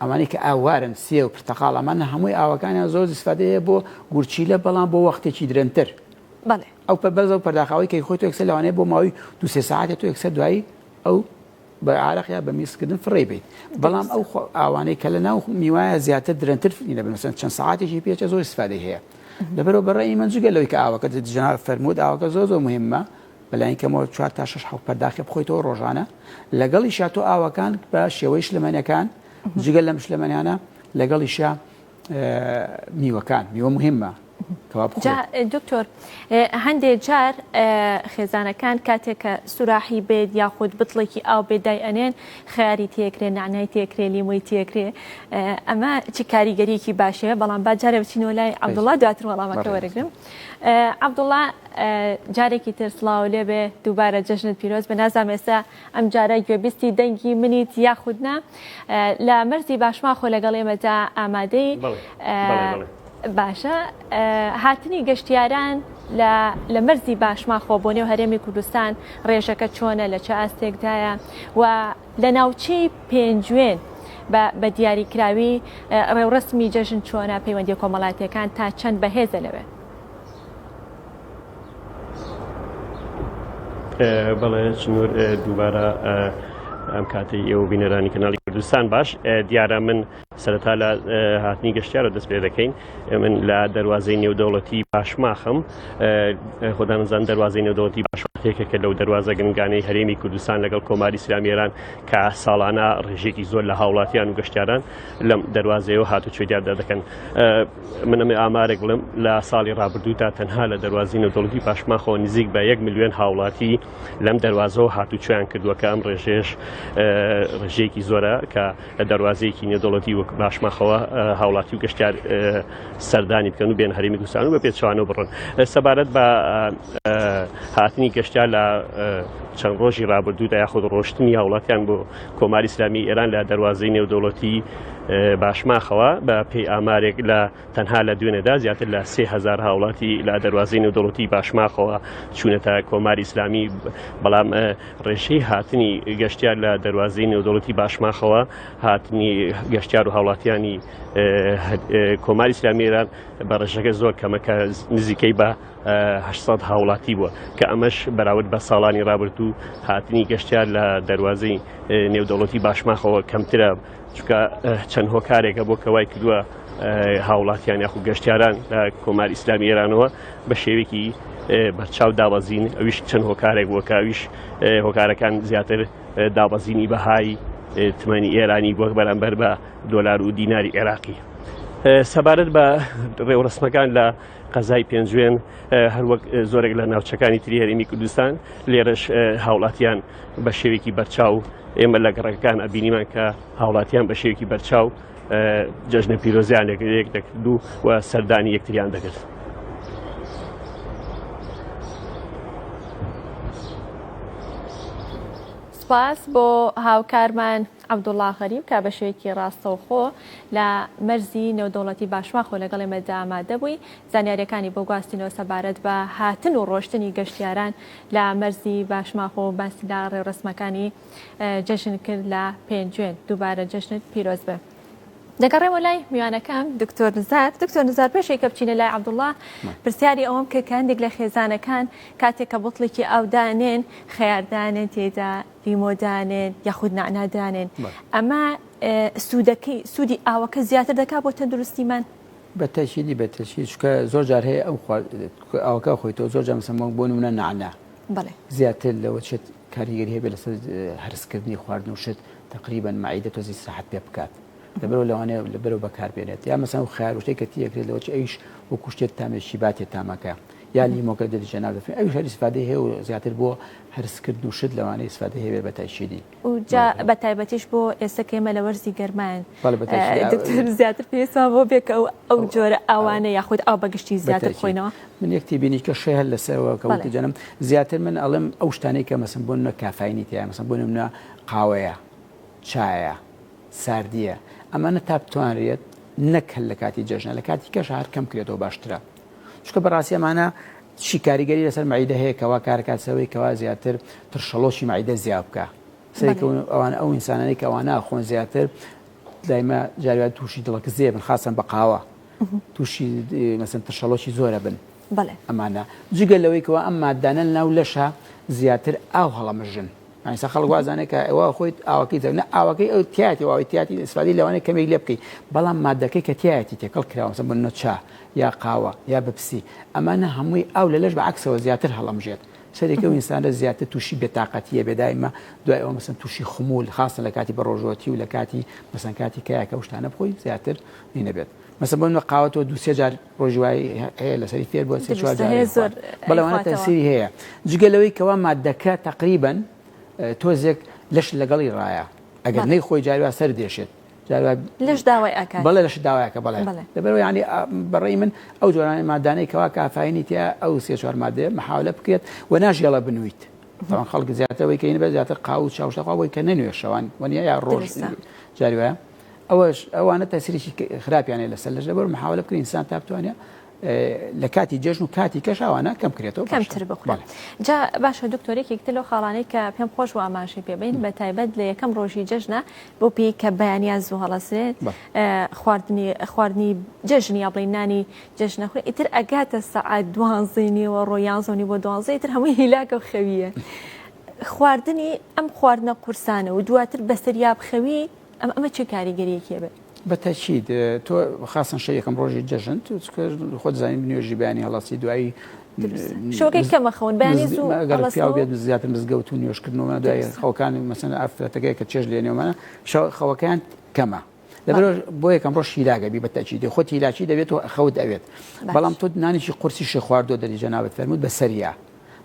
ئەمانەی کە ئاوارن سێ و پرتەقاڵ ئەمانە هەمووی ئاوەکانیان زۆر ئیسفادەیە بۆ گورچیلە بەڵام بۆ وەختێکی درەنتر بەڵێ. ئەو پە بەس ئەو پەرداخاوەی کە خۆی تۆ یەکسەر لەوانەیە بۆ ماوەی دو سێ سەعاتێ تۆ یەکسەر دوایی ئەو بە عارەق یا بە میزکردن فڕێی بەیت بەڵام ئەو ئاوانەی کە لە ناو میوایە زیاتر درەنتر فری دەبن مەسەن چەند سەعاتێکی پێچە زۆر ئیسفادەی هەیە لەبەرەوە بەڕێی من جگە لەوەی کە ئاوەکە جەناب فەرموود ئاوەکە زۆر زۆر مهمە بەلای کەمەوە چوار تا شەش حەوت پەرداخی بخۆیتەوە ڕۆژانە لەگەڵیشا تۆ ئاوەکان بە شێوەی شلەمەنیەکان جگە لەم شلەمەنیانە لەگەڵیشا میوەکان میوە مهمە جا دکتۆر هەندێ جار خێزانەکان کاتێک کە سوراحی بێت یاخود بتڵێکی ئاو بێت دای ئەنێن خیاری تێکرێ نعنای تێکرێ لیمۆی تێکرێ ئەمە چ کاریگەریەکی باشەیە بەڵام با جارێ بچینەوە لای عەبدوڵا دواتر وەڵامەکە وەرەگرم عەبدوڵا جارێکی تر سڵاو لێبێ دووبارە جەژنت پیرۆز بە نازانم ئێستا ئەم جارە گوێبیستی دەنگی منیت یاخود نا لە مەرزی باشماخۆ لەگەڵ ئێمەدا ئامادەی باشە هاتنی گەشتیاران لە مەرزی باشماخۆ بۆ نێو هەرێمی کوردستان ڕێژەکە چۆنە لە چ ئاستێکدایە و لە ناوچەی پێنجوێن بە دیاریکراوی ڕێوڕەسمی جەژن چۆنە پەیوەندی کۆمەڵاتیەکان تا چەند بەهێزە لەوێ؟ بەڵێ چنور دووبارە ئەم کاتەی ئێوە بینەرانی کەناڵی کوردستان باش دیارە من سەرەتا لە هاتنی گەشتیارە دەست پێ دەکەین من لە دەواازەی نێودەوڵەتی باشماخم خۆدانزان دەواازەی نێودەوڵەتی باشماخێکە کە لەو دەواازە گرنگانەی هەرێمی کوردستان لەگەڵ کۆماری ئیسلامی ئێران کە ساڵانە ڕێژێکی زۆر لە هاوڵاتیان و گەشتیاران لەم دەواازەیەوە هاتوچۆی دیاردا دەکەن من ئەمێ ئامارێک بڵێم لە ساڵی ڕابردوودا تەنها لە دەروازی نێودەوڵەتی پاشماخەوە نزیک بە یەک ملیۆن هاوڵاتی لەم دەروازەوە هاتوچۆیان کردووە کە ئەم ڕێژەیەش ڕێژەیەکی زۆرە کە لە دەروازەیەکی نێودەوڵەتی وەک باشماخەوە هاوڵاتی و گەشتیار سەردانی بکەن و بێن هەرێمی کوردستان و بە پێچەوانەوە بڕۆن سەبارەت بە هاتنی گەشتیار لە چەند ڕۆژی ڕابردوودا یاخود ڕۆشتنی هاوڵاتیان بۆ کۆماری ئیسلامی ئێران لە دەروازەی نێودەوڵەتی باشماخەوە بە پێی ئامارێک لە تەنها لە دوێنێدا زیاتر لە 3000 هاوڵاتی لە دەروازەی نێودەوڵەتی باشماخەوە چوونەتە کۆماری ئیسلامی بەڵام ڕێژەی هاتنی گەشتیار لە دەروازەی نێودەوڵەتی باشماخەوە هاتنی گەشتیار و هاوڵاتیانی کۆماری ئیسلامی ئێران بە ڕێژەکە زۆر کەمە کە نزیکەی بە 800 هاوڵاتی بووە کە ئەمەش بەراورد بە ساڵانی ڕابردوو هاتنی گەشتیار لە دەروازەی نێودەوڵەتی باشماخەوە کەمترە چونکە چەند هۆکارێکە بۆ کە وای کردووە هاوڵاتیان یاخود گەشتیاران لە کۆماری ئیسلامی ئێرانەوە بە شێوەیەکی بەرچاو دابەزین ئەویش چەند هۆکارێک بووە کە ئەویش هۆکارەکان زیاتر دابەزینی بەهای تمەنی ئێرانی بۆ بەرامبەر بە دۆلار و دیناری عێراقی. سەبارەت بە ڕێوڕسمەکان لە قەزای پێنجوێن هەروەک زۆرێک لە ناوچەکانی تری هەرێمی کوردستان لێرەش هاوڵاتیان بە شێوێکی بەرچاو ئێمە لە گەڕەکەکان ئەبینیمان کە هاوڵاتیان بە شێوێکی بەرچاو جەژنە پیرۆزیان لەگەڵ دەکرد و سەردانی یەکتریان دەکرد. سپاس بۆ هاوکارمان عەبدوڵا غەریب کە بە شێوەیەکی ڕاستەوخۆ لە مەرزی نێودەوڵەتی باشماخۆ لەگەڵ ئێمەدا ئامادە بووی، زانیارییەکانی بۆ گواستینەوە سەبارەت بە هاتن و ڕۆشتنی گەشتیاران لە مەرزی باشماخۆ و باسی لە ڕێوڕەسمەکانی جەژن کرد لە پێنجوێن. دووبارە جەژنت پیرۆز بێ. دەگەڕێمەوە لای میوانەکەم دکتۆر نزار. دکتۆر نزار پێش ئەوەی کە بچینە لای عەبدوڵا پرسیاری ئەوەم کرد کە هەندێک لە خێزانەکان کاتێک کە بوتڵێکی ئاو دانێن خەیار دانێن تێدا لیمۆ دانێن یاخود نەعنا دانێن ئەمە سوودەکەی سوودی ئاوەکە زیاتر دەکات بۆ تەندروستیمان؟ بە تەکیدی بە تەکید چونکە زۆر جار هەیە ئەو ئاوەکە خۆیتەوە زۆر جار مەسەلەن بۆ نمونە نەعنا زیاتر لەوە چێت کاریگەری هەبێت لەسەر هەرسکردنی خواردن و شت تقریبا مەعیدە تۆزی ئیسراحەت پێ بکات لەبەرەوە لەوانەیە لەبەرەوە بەکاربێنێت یا مەسەلەن ئەو خەیار و شتێک کە تیەکرێت لەوە چ ئەویش وەکو شتێک تامێکی باتێ تامەکە یا لیمۆکە دەدیشە ناو دەفرێ ئەویش هەر ئیسفادەی هەیە و زیاتر بۆ هەرسکردن و شت لەوانەیە ئیسفادەی هەبێت بە تەئکیدی. و جا بە تایبەتیش بۆ ئێستا کە ئێمە لە وەرزی گەرماین دکتۆر زیاتر پێویستمان بۆ بێ کە ئەو جۆرە ئاوانە یاخود ئاو بەگشتی زیاتر بخۆینەوە. من یەک تێبینی کە شێ هەر لەسەرەوە کە وتی جەنم زیاتر من ئەڵێم ئەو شتانەی کە مەسن بۆ نمونە کافاینی تیایە مەسن بۆ نمونە قاوەیە چایە ساردیە ئەمانە تا بتوانرێت نەک هەر لە کاتی جەژنە لە کاتی کەش هەر کەم کرێتەوە باشترە چونکە بەڕاستی ئەمانە چی کاریگەری لەسەر مەعیدە هەیە کەوا کارکات سەوەی کەوا زیاتر ترشەڵۆکی مەعیدە زیاد بکە سەیرکەون ئەوان ئەو ئینسانانەی کە ئەوانە خۆن زیاتر دایمە جاریان تووشی دڵەکزێ بن خاصن بە قاوە تووشی مەسەن ترشەڵۆکی زۆرە بن ئەمانە جگە لەوەی کەوا ئەم مادانە ناو لەشە زیاتر ئاو هەڵەمژن ئایسا خەڵک وازانێت کە ئەوە خۆی ئاوەکەی نە ئاوەکەی ئەو تیاتی ئەوەی تیاتی ئیسفادەی لەوانەیە کەمێک لێ بکەی بەڵام مادەکەی کە تیایەتی تێکەڵ کراوە مەسەن بۆ نمونە چا یا قاوە یا بپسی ئەمانە هەمووی ئاو لە لەش بە عەکسەوە زیاتر هەڵەمژێت سەرێکی ئەو ئینسانە زیاتر تووشی بێتاقەتیە بێدایمە دوای ئەوە مەسەن تووشی خمول خاصە لە کاتی بەڕۆژوەتی و لە کاتی مەسەن کاتی کایەکە ئەو شتانە بخۆی زیاتر نەبێت مەسەن بۆ نمونە قاوە تۆ دوو سێ جار ڕۆژی وای هەیە لەسەری فێر بووە سێ چوار جار زۆر بەڵێ وانە تەسیری هەیە جگە لەوەی کەوا مادەکە تقریبا تۆزێک لەش لەگەڵی ڕایە ئەگەر نەی خۆی جاروا سەر دێشێت جاروا لەش داوای ئەکات بەڵێ لەش داوایەکە بەڵێ لەبەرەوە یعنی بەڕێی من ئەو جۆرانەی مادانەی کەوا کافاینی تیا ئەو سێ چوار مادەیە محاولە بکرێت و ناژێڵە بنویت طبعا خەڵک زیاتر ئەوەی کە بە زیاتر قاو و چاوشتەخوا بۆی کە نەنوێ شەوان وەنیە یا ڕۆژ جاری وایە ئەوەش ئەوانە تەسیرێکی خراپیان هەیە لەسەر لەش لەبەر محاولە بکرێت ئینسان تا بتوانێت لە کاتی جەژن و کاتی کەش ئەوانە کەم کرێتەوە کەمتر بخورێت. جا باشە دکتۆر یەکێک تر لەو خاڵانەی کە پێم خۆش بوو ئاماژەی پێ بەین بە تایبەت لە یەکەم ڕۆژی جەژنە بۆ پێی کە بەیانیان زوو هەڵەسێت خواردنی خواردنی جەژن یا بڵێین نانی جەژنە خورێ ئیتر ئەگاتە سەعات دوانزەی نیوەڕۆ یانزەونی بۆ دوانزە ئیتر هەمووی هیلاکە و خەویە خواردنی ئەم خواردنە قورسانە و دواتر بەسەریا بخەوی ئەم ئەمە چه کاریگەریەکی هەبێت؟ بە تەکید تۆ خاصن شە یەکەم ڕۆژی جەژن خۆت زانین نوێژی بەیانی هەڵەسی دوایی شەوەکەی کەمە خەون بەیانی زوو ئەگەر پیاو بێت زیاتر مزگەوت و نوێژکردنەوە دوای خەوکانی مەسەن ئافرەتەکەی کە چێژ لێنێومانە شەو خەوەکەیان کەمە لەبەر بۆ یەکەم ڕۆژ هیلاکە بی بە تەکیدی خۆت هیلاکی دەبێت و خەوت ئەوێت بەڵام تۆ نانێکی قورسیشی خواردووە دەری جەنابت فەرمووت بە سەریا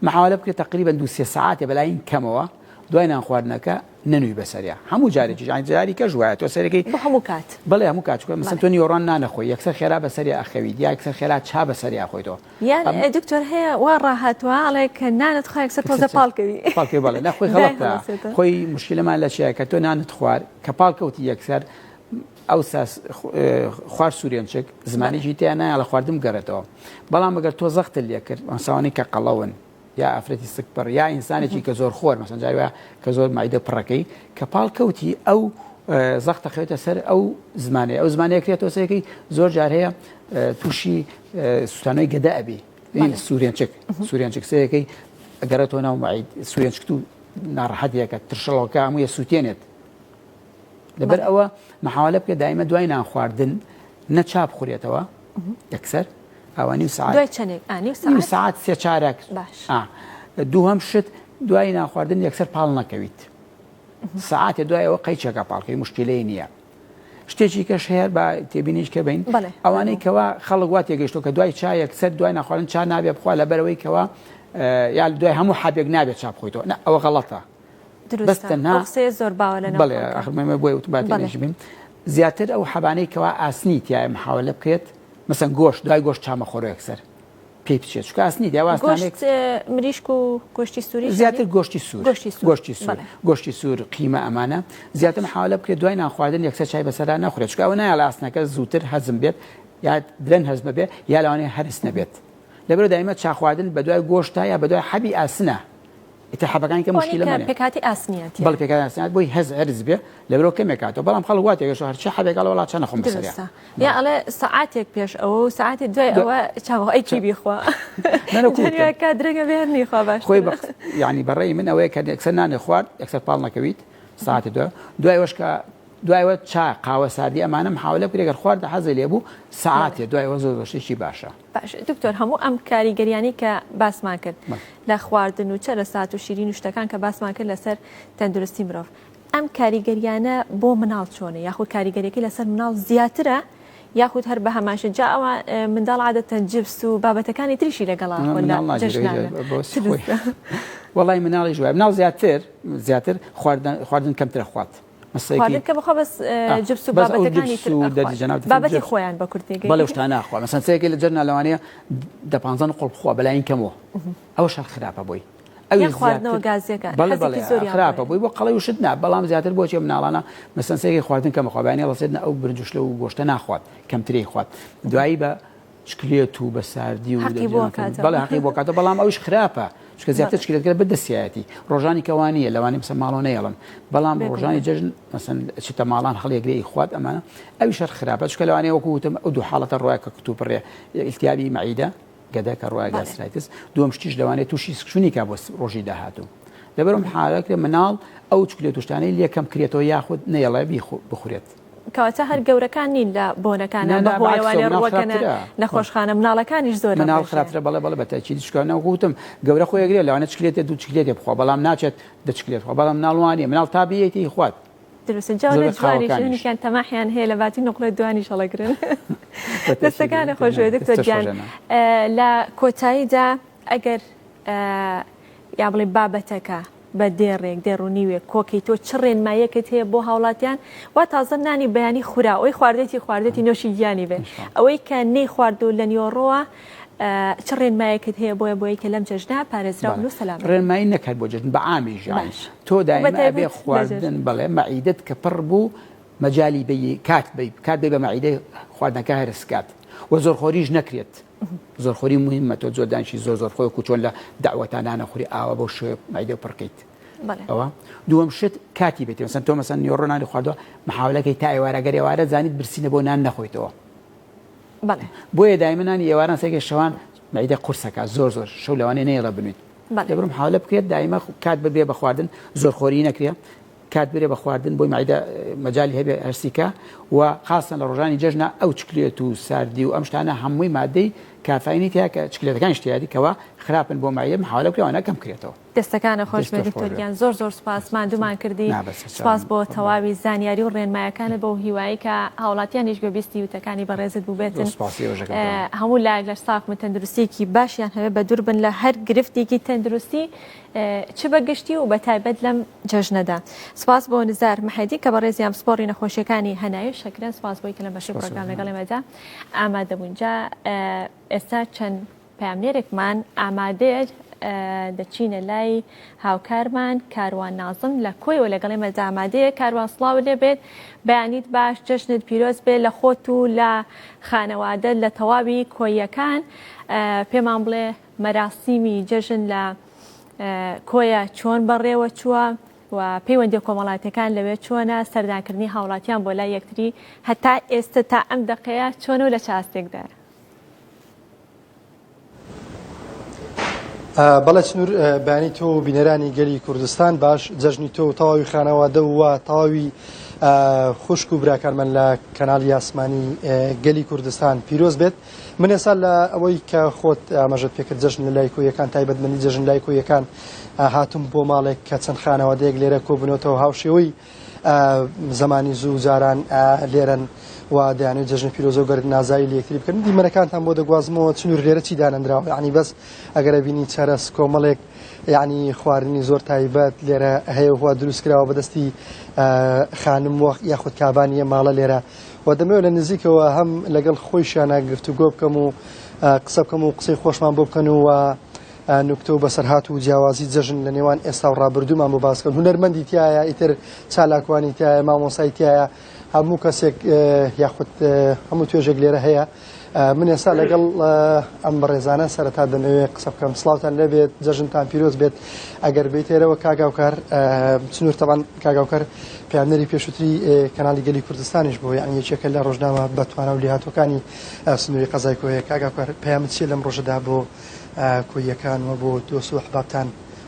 محاولە بکرێت تقریبا دو سێ سەعاتێ بەلاین کەمەوە دوای نان خواردنەکە نەنووی بەسەریا هەموو جارێکی جان جاری کەش وایە تۆ سەرەکەی بۆ هەموو کات بەڵێ هەموو کات چونکە مەسەن تۆ نیوەڕان نانەخۆی یەکسەر خێرا بەسەریا ئەخەویت یا یەکسەر خێرا چا بەسەریا خۆیتەوە یان دکتۆر هەیە وا ڕاهاتوە ئەڵێ کە نانت خوا یەکسەر تۆزە پاڵکەوی پاڵکەوی بەڵێ نا خۆی غەڵەتە خۆی مشکلەمان لە چیە کە تۆ نانت خوارد کە پاڵکەوتی یەکسەر ئەوسا خوار سوورێنچک زمانێکی تیا نایە لە خواردن بگەڕێتەوە بەڵام ئەگەر تۆ زەختت لێ کرد ئەوساوانەی کە قەڵەون یا ئافرەتی سکپڕ یا ئینسانێکی کە زۆر خۆر مەسەن جاری وایە کە زۆر مەعیدە پڕەکەی کە پاڵ کەوتی ئەو زەختە خەوێتە سەر ئەو زمانەیە ئەو زمانەیە کرێتەوە سەرەکەی زۆر جار هەیە تووشی سووتانەوەی گەدە ئەبی سوورێنچک سوورێنچک سەرەکەی ئەگەڕێتەوە ناو مەعید سوورێنچکت و ناڕەحەتیەکە ترشەڵۆکە هەموویە سووتێنێت لەبەر ئەوە محاولە بکە دایمە دوای نان خواردن نە چا بخورێتەوە یەکسەر ئەوە نیو سعات دوای چەندێک نیو سعات نیو سعات سێ چارەک باش دووهەم شت دوای نان خواردن یەکسەر پاڵ نەکەویت سعاتێ دوای ئەوە قەیچەکە پاڵکەی مشکلەی نییە شتێکی کەش هەیە با تێبینیش کە بین ئەوانەی کەوا خەڵک وا تێگەشتۆ کە دوای چا یەکسەر دوای ناخواردن چا نابێ بخوا لەبەرەوەی کەوا یا دوای هەموو حەبێک نابێت چا بخۆیتەوە نە ئەوە غەڵەتە بەس تەنها ئەو قسەیە زۆر باوە لە ناو بەڵێ ئاخر مەمە بۆیە وتم با تێنەش بین زیاتر ئەو حەبانەی کەوا ئاسنی تایە محاولە بکرێت مەسەن گۆشت دوای گۆشت چامە خۆرە یەکسەر پێی بچێت چونکە ئاسنی تیا واسنانێک مریشک و گۆشتی سووری زیاتر گۆشتی سوور گۆشتی سوور گۆشتی سوور گۆشتی سوور قیمە ئەمانە زیاتر محاولە بکرێت دوای نان خواردن یەکسەر چای بەسەرا نەخورێت چونکە ئەوە نایەڵێ ئاسنەکە زووتر هەزم بێت یا درەن هەزمە بێت یا لەوانەیە هەرس نەبێت لەبەرئەوە دایمە چا خواردن بەدوای گۆشتە یا بەدوای حەبی ئاسنە ئیتر حەبەکانی کە مشکلە مەنێ پێکهاتی ئاسنیان تیا بەڵێ پێکهاتی ئاسنیان بۆی هەز هەرس بێ لەبەرەوە کەمێک کاتەوە بەڵام خەڵک وا تێگەشتوە هەرچی حەبێک ئەڵێ وەڵا چەنە خۆم بەسەریا دروستە یا ئەڵێ سەعاتێک پێش ئەوە و سەعاتێ دوای ئەوە چاوە ئەی کی بیخوا دنیا کا درەنگە بێ هەر نیخوا باشترە خۆی بە یعنی بەڕێی من ئەوەیە کە یەکسەر نانێ خوارد یەکسەر پاڵ نەکەویت ساعتێ دوای دوای ئەوەش کە دوای ئەوە چا قاوە ساردی ئەمانە محاولە بکرێ گەر خوارد حەزی لێ بوو سەعاتێ دوای ئەوە زۆر زۆر شتێکی باشە باش دکتۆر هەموو ئەم کاریگەریانەی کە باسمان کرد لە خواردن و چەرەسات و شیرین و شتەکان کە باسمان کرد لەسەر تەندروستی مرۆڤ ئەم کاریگەریانە بۆ مناڵ چۆنە یاخود کاریگەریەکەی لەسەر مناڵ زیاترە یاخود هەر بە هەماشە جا ئەوە منداڵ عادەتەن جبس و بابەتەکانی تریشی لەگەڵا وەڵی مناڵیش وایە مناڵ زیاتر زیاتر خواردن خواردن کەمترە خوات خواردن کە بخوا بەس جبس و بابەتەکانی تر ئەخوات بابەتی خۆیان بە کورتی بەڵێ شتانە ئەخوا مەسەن سەیەکەی لە جەرنا لەوانەیە دە پانزە نقڵ بخوا بەلاین کەمەوە ئەوە شەر خراپە بۆی ئەوی خواردنەوە گازیەکان بەڵێ بەڵێ خراپە بۆی بۆ قەڵی وشت نا بەڵام زیاتر بۆچی مناڵانە مەسەن سەیەکەی خواردن کەمە خوا بەیانی ڕەسێت ئەو برنج و گۆشتە ناخوات کەمتری خوات دوایی بە چکلێت و بە ساردی و حەقی بۆ کاتەوە. بەڵێ حەقی بۆ کاتەوە بەڵام ئەویش خراپە چونکە زیاتر چکلێت کرد بەدەستیایەتی ڕۆژانی کە وا نییە لەوانەیە مەسەن ماڵەوە نەیەڵن بەڵام ڕۆژانی جەژن مەسەن چتە ماڵان هەڵیەگرێ ئیخوات ئەمانە ئەویش هەر خراپە چونکە لەوانەیە وەکو وتم ئەو دوو حاڵەتە ڕۆیە کە کتوپڕێ ئیلتیابی مەعیدە گەدە کە ڕۆیە gastritis دووەم شتیش لەوانەیە تووشی سکچوونی کا بۆ ڕۆژی داهاتوو لەبەرم حالەکرێ مناڵ ئەو چکلێت و شتانەی لێکەم کرێتەوە یاخود نەیەڵێ بخورێت. کەواتە هەر گەورەکان نین لە بۆنەکانە نا نا بەهۆیەوە بەعکسەوە لێ مناڵ ڕووەکەنە خراپترە نەخۆشخانە مناڵەکانیش زۆر لەم مناڵ ڕێژەیە. خراپترە بەڵێ بەڵێ بە تەئکیدی چونکە نە وەکو وتم گەورە خۆی ئەگرێ لەوانە چکلێتێ دوو چکلێتێ بخوا بەڵام ناچێت دە چکلێت بخوا بەڵام مناڵ وا نییە مناڵ تا بیەیتی ئیخوات دروستە جا لە زۆربەی جوانیش قاوەکانیش هەنێکیان تەماحیان هەیە لە باتی نوقڵێ دوانیش هەڵەگرن بە تەئکیدی دەستەکانت خۆش بێ دکتۆر دەستت گیان خۆش نا. لە کۆتاییدا ئەگەر یا بڵێ بابەتەکە بە دێڕێک، دێڕ و نیوێک کۆکەی تۆ چ ڕێنماییەکت هەیە بۆ هاوڵاتیان وا تازە نانی بەیانی خورا ئەوەی خواردێتی خواردێتی نۆشی گیانی بێ ئەوەی کە نەی خواردو لە نیوەڕۆوە چ ڕێنمایەکت هەیە بۆیە بۆی کە لەم جەژنە پارێزراو بن و سەلامەت بن. ڕێنمایی نەک هەر بۆ جەژن بە عامی ژیان تۆ دایمە ئەبێ خواردن بەڵێ مەعیدەت کە پڕ بوو مەجالی بەی کات بەی کات بەی بە مەعیدەی خواردنەکە هەرس کات. و زۆرخۆریش نەکرێت. زۆرخۆری مهمە تۆ زۆر دانیشی زۆر زۆر خۆی کو چۆن لە داوەتا نانەخوری ئاوا بەو شێوەیە مەعیدە پڕکەیت. ئەوە دووەم شت کاتی بێت مەسەن تۆ مەسەن نیوەڕۆ نانی خواردووە محاولەکەی تا ئێوارە گەر ئێوارە زانیت برسینە بۆ نان نەخۆیتەوە. بۆیە دایمە نانی ئێواران سێگە شەوان مەعیدە قورسەکە زۆر زۆر شەو لەوانەیە نەیەڵە بنویت. دەبرم حاولە بکرێت دایمە کات ببێ بە خواردن زۆرخۆری نەکرێ کات برێ بە خواردن بۆی مەعیدە مەجالی هەبێ هەرسیکە و خاستەن لە ڕۆژانی جەژنە ئەو چکلێت و ساردی و ئەم شتانە هەمووی مادەی کافاینی تیا کە چکلێتەکانیش تیادی کەوا خراپن بۆ مەعیدە محاولە بکرێ ئەوانە کەم کرێتەوە. دەستەکانت خۆش بێت دکتۆر گیان زۆر زۆر سوپاس ماندوومان کردی سوپاس بۆ تەواوی زانیاری و ڕێنمایەکانت بەو هیوایی کە هاوڵاتیانیش گوێبیستی وتەکانی بەڕێزت بووبێتن هەموو لایەک لەش ساغ بن تەندروستیەکی باشیان هەبێت بە دوور بن لە هەر گرفتێکی تەندروستی چ بە گشتی و بە تایبەت لەم جەژنەدا. سپاس بۆ نزار محێدی کە بەڕێزیان پسپۆڕی نەخۆشیەکانی هەناوی شەکرەن سپاس بۆی کە لەم بەشەی پرۆگرام لەگەڵ ئێمەدا ئامادە بوون. جا ئێستا چەند پەیامنێرێکمان ئامادەیە دەچینە لای هاوکارمان کاروان نازم لە کۆیەوە لەگەڵ ئێمەدا ئامادەیە. کاروان سڵاوت لێ بێت، بەیانیت باش، جەژنت پیرۆز بێ لە خۆت و لە خانەوادەت لە تەواوی کۆییەکان. پێمان بڵێ مەراسیمی جەژن لە کۆیە چۆن بەڕێوە چووە و پەیوەندیە کۆمەڵاتیەکان لەوێ چۆنە، سەردانکردنی هاوڵاتیان بۆ لای یەکتری هەتا ئێستە تا ئەم دەقەیە چۆنە و لە چ ئاستێکدایە؟ بەڵێ سنوور بەیانی تۆ و بینەرانی گەلی کوردستان باش جەژنی تۆ و تەواوی خانەوادە و تەواوی خوشک و براکانمان لە کەناڵی ئاسمانی گەلی کوردستان پیرۆز بێت. من ئێستا لە ئەوەی کە خۆت ئاماژەت پێکرد جەژن لە لای کۆیەکان تایبەتمەندی جەژن لای کۆیەکان هاتم بۆ ماڵێک کە چەند خانەوادەیەک لێرە کۆبنەوەتەوە هاوشێوەی زمانی زوو جاران لێرەن و دەیانەوێت جەژنی پیرۆزە و گەرد نازایی لە یەکتری بکەن دیمەنەکانتان بۆ دەگوازمەوە چنور لێرە چی دانەندراوە یعنی بەس ئەگەرە بینی چەرەس کۆمەڵێک یعنی خواردنی زۆر تایبەت لێرە هەیە و دروست کراوە بەدەستی خانم وەخ یاخود کابانیە ماڵە لێرە و دەمەوێت لە نزیکەوە هەم لەگەڵ خۆیشیانا گفتوگۆ بکەم و قسە بکەم و قسەی خۆشمان بۆ بکەن و نوکتە و بەسەرهات و جیاوازی جەژن لە نێوان ئێستا و ڕابردوومان بۆ باس بکەن. هونەرمەندی تایە، ئیتر چالاکوانی تایە، مامۆسای تایە، هەموو کەسێک یاخود هەموو توێژێک لێرە هەیە. من ئێستا لەگەڵ ئەم بەڕێزانە سەرەتا دەمەوێت قسە بکەم. سڵاوتان لێبێت، جەژنتان پیرۆز بێت. ئەگەر بیتێرەوە کاک هاوکار سنوور تەبان کاک هاوکار پەیامنێری پێشووتری کەناڵی گەلی کوردستانیش بوو، یعنی یەکێکە لە ڕۆژنامە بەتوانا و لێهاتووەکانی سنووری قەزای کۆیە. کاک هاوکار پەیامت چییە لەم ڕۆژەدا بۆ کۆییەکان و بۆ دۆست و ئەحبابتان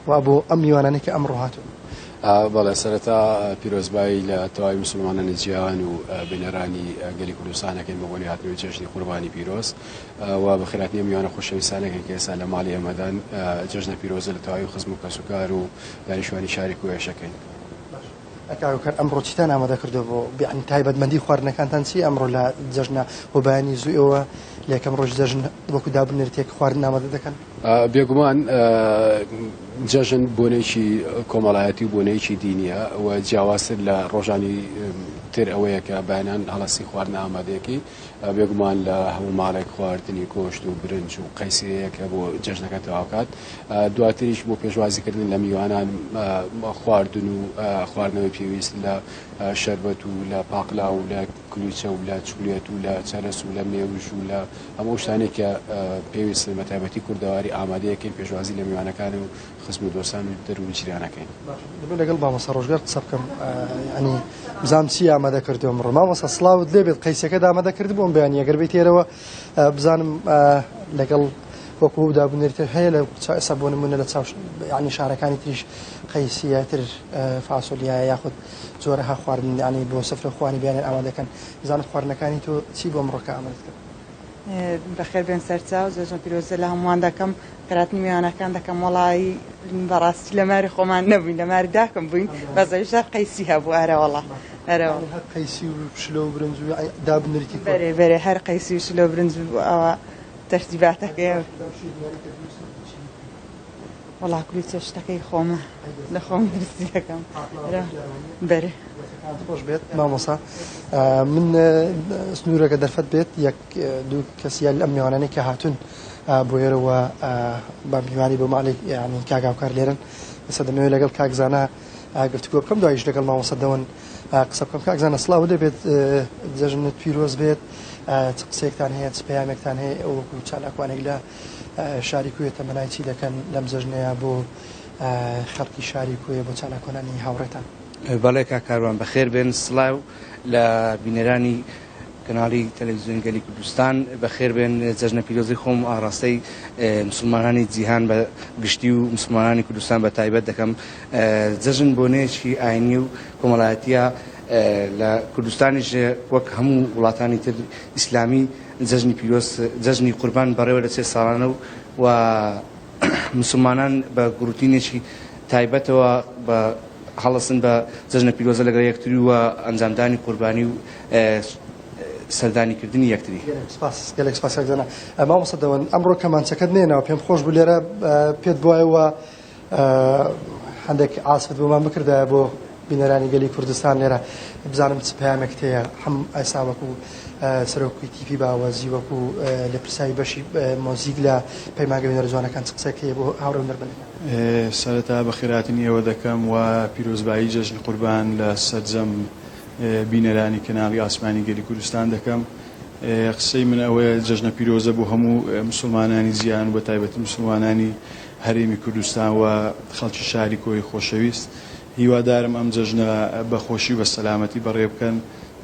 و بۆ ئەم میوانانەی کە ئەمڕۆ هاتوون؟ بەڵێ سەرەتا پیرۆزبایی لە تەواوی موسڵمانانی جیهان و بینەرانی گەلی کوردستان ئەکەین بە بۆنەی هاتنەوەی جەژنی قوربانی پیرۆز و بەخێرهاتنی ئەم میوانە خۆشەویستانەکەین کە ئێستا لە ماڵی ئێمەدان جەژنە پیرۆزە لە تەواوی خزم و کەسوکار و دانیشتوانی شاری کۆیەش ئەکەین. کاک هۆکار ئەمڕۆ چیتان ئامادە کردووە بۆ یانی تایبەتمەندی خواردنەکانتان چییە ئەمڕۆ لە جەژنە بۆ بەیانی زوو ئێوە لە یەکەم ڕۆژی جەژن وەکو دابنەریتێک خواردن ئامادە دەکەن؟ بێگومان جەژن بۆنەیەکی کۆمەڵایەتی و بۆنەیەکی دینیە و جیاوازتر لە ڕۆژانی تر ئەوەیە کە بەیانان هەڵەسی خواردن ئامادەیەکەی بێگومان لە هەموو ماڵێک خواردنی گۆشت و برنج و قەیسیەیە کە بۆ جەژنەکە تەواوکات دواتریش بۆ پێشوازیکردن لە میوانان خواردن و خواردنەوەی پێویست لە شەربەت و لە پاقلا و لە کلوچە و لە چکلێت و لە چەرەس و لە مێوژ و لە هەموو ئەو شتانەی کە پێویستن بە تایبەتی کوردەواری ئامادەیەکەین پێشوازی لە میوانەکان و خزم و دۆستان و دەر و جیرانەکەین. باشە دەبێت لەگەڵ مامۆستا ڕۆژگار قسە بکەم یعنی بزانم چی ئامادە کردووە ئەمڕۆ. مامۆستا سڵاوت لێ بێت قەیسەکەت ئامادە کردبوو ئەم بەیانییە گەر بێیتە ئێرەوە بزانم لەگەڵ وەکو ئەو دابونەریتە هەیە لە ئێستا بۆ نمونە لە چاو یعنی شارەکانی تریش قەیسیە تر فاسۆلیایە یاخود جۆرەها خواردن یعنی بۆ سفرە خوانی بەیانیان ئامادە دەکەن بزانم خواردنەکانی تۆ چی بۆ ئەمڕۆکە ئامادەت کرد. بەخێر بێن سەرچاو جەژنە پیرۆزە لە هەمووان دەکەم خێراتنی میوانەکان دەکەم وەڵایی بەڕاستی لە ماری خۆمان نەبووین لە ماری داکم بووین بەس ئەویش هەر قەیسی هەبوو ئەرەوەڵا ئەرەوە هەر قەیسی و شلۆ و برنج و دابنریتی کۆن بەرێ بەرێ هەر قەیسی و شلۆ برنج و ئەوە تەرتیباتەکەی وەڵا کولیچە شتەکەی خۆمە لە خۆم دروستی دەکەم بەرێ. دەستەکانت خۆش بێت مامۆسا من سنوورەکە دەرفەت بێت یەک دوو کەسیان ئەم میوانانەی کە هاتوون بۆ ئێرەوە بە میوانی بۆ ماڵی یعنی کاک هاوکار لێرن ئێستا دەمەوێت لەگەڵ کاک زانا گفتوگۆ بکەم دوایش لەگەڵ مامۆستا دەوەن قسە بکەم کاک زانا سڵاو لێ بێت جەژنت پیرۆز بێت. چ قسەیەکتان هەیە چ پەیامێکتان هەیە ئێوە وەکو چالاکوانێک لە شاری کۆیە تەمەنای چی دەکەن لەم جەژنەیە بۆ خەڵکی شاری کۆیە بۆ چالاکوانانی هاوڕێتان؟ بەڵێ کاک کاروان بەخێر بێن سڵاو لە بینەرانی کەناڵی تەلەڤیزیۆنی گەلی کوردستان بەخێر بێن جەژنە پیرۆزی خۆم ئاڕاستەی مسلمانانی جیهان بە گشتی و مسلمانانی کوردستان بە تایبەت دەکەم جەژن بۆنەیەکی ئاینی و کۆمەڵایەتیە لە کوردستانیش وەک هەموو وڵاتانی تر ئیسلامی جەژنی پیرۆز جەژنی قوربان بەڕێوە دەچێت ساڵانە و و مسلمانان بە گروتینێکی تایبەتەوە بە هەڵسن بە جەژنە پیرۆزە لەگەڵ یەکتری و ئەنجامدانی قوربانی و سەردانی کردنی یەکتری. گەلێک سپاس گەلێک سپاس کاک زانا. مامۆستا دەوەن ئەمڕۆ کەمانچەکەت نێناوە پێم خۆش بوو لێرە پێت بوایە و هەندێک عاسفت بۆمان بکردایە بۆ بینەرانی گەلی کوردستان لێرە بزانم چ پەیامێکت هەیە هەم ئێستا وەکو سەرۆکی تیپی باوەزی وەکو لێپرسراوی بەشی مۆزیک لە پەیمانگە هونەرە جوانەکان چ قسەیەک هەیە بۆ هاوڕێ هونەرمەندەکان؟ سەرەتا بەخێرهاتنی ئێوە دەکەم و پیرۆزبایی جەژنی قوربان لە سەرجەم بینەرانی کەناڵی ئاسمانی گەلی کوردستان دەکەم. قسەی من ئەوەیە جەژنە پیرۆزە بۆ هەموو مسوڵمانانی جیهان و بەتایبەتی مسوڵمانانی هەرێمی کوردستان و خەڵکی شاری کۆیی خۆشەویست. هیوادارم ئەم جەژنە بە خۆشی و بە سەلامەتی بەڕێ بکەن،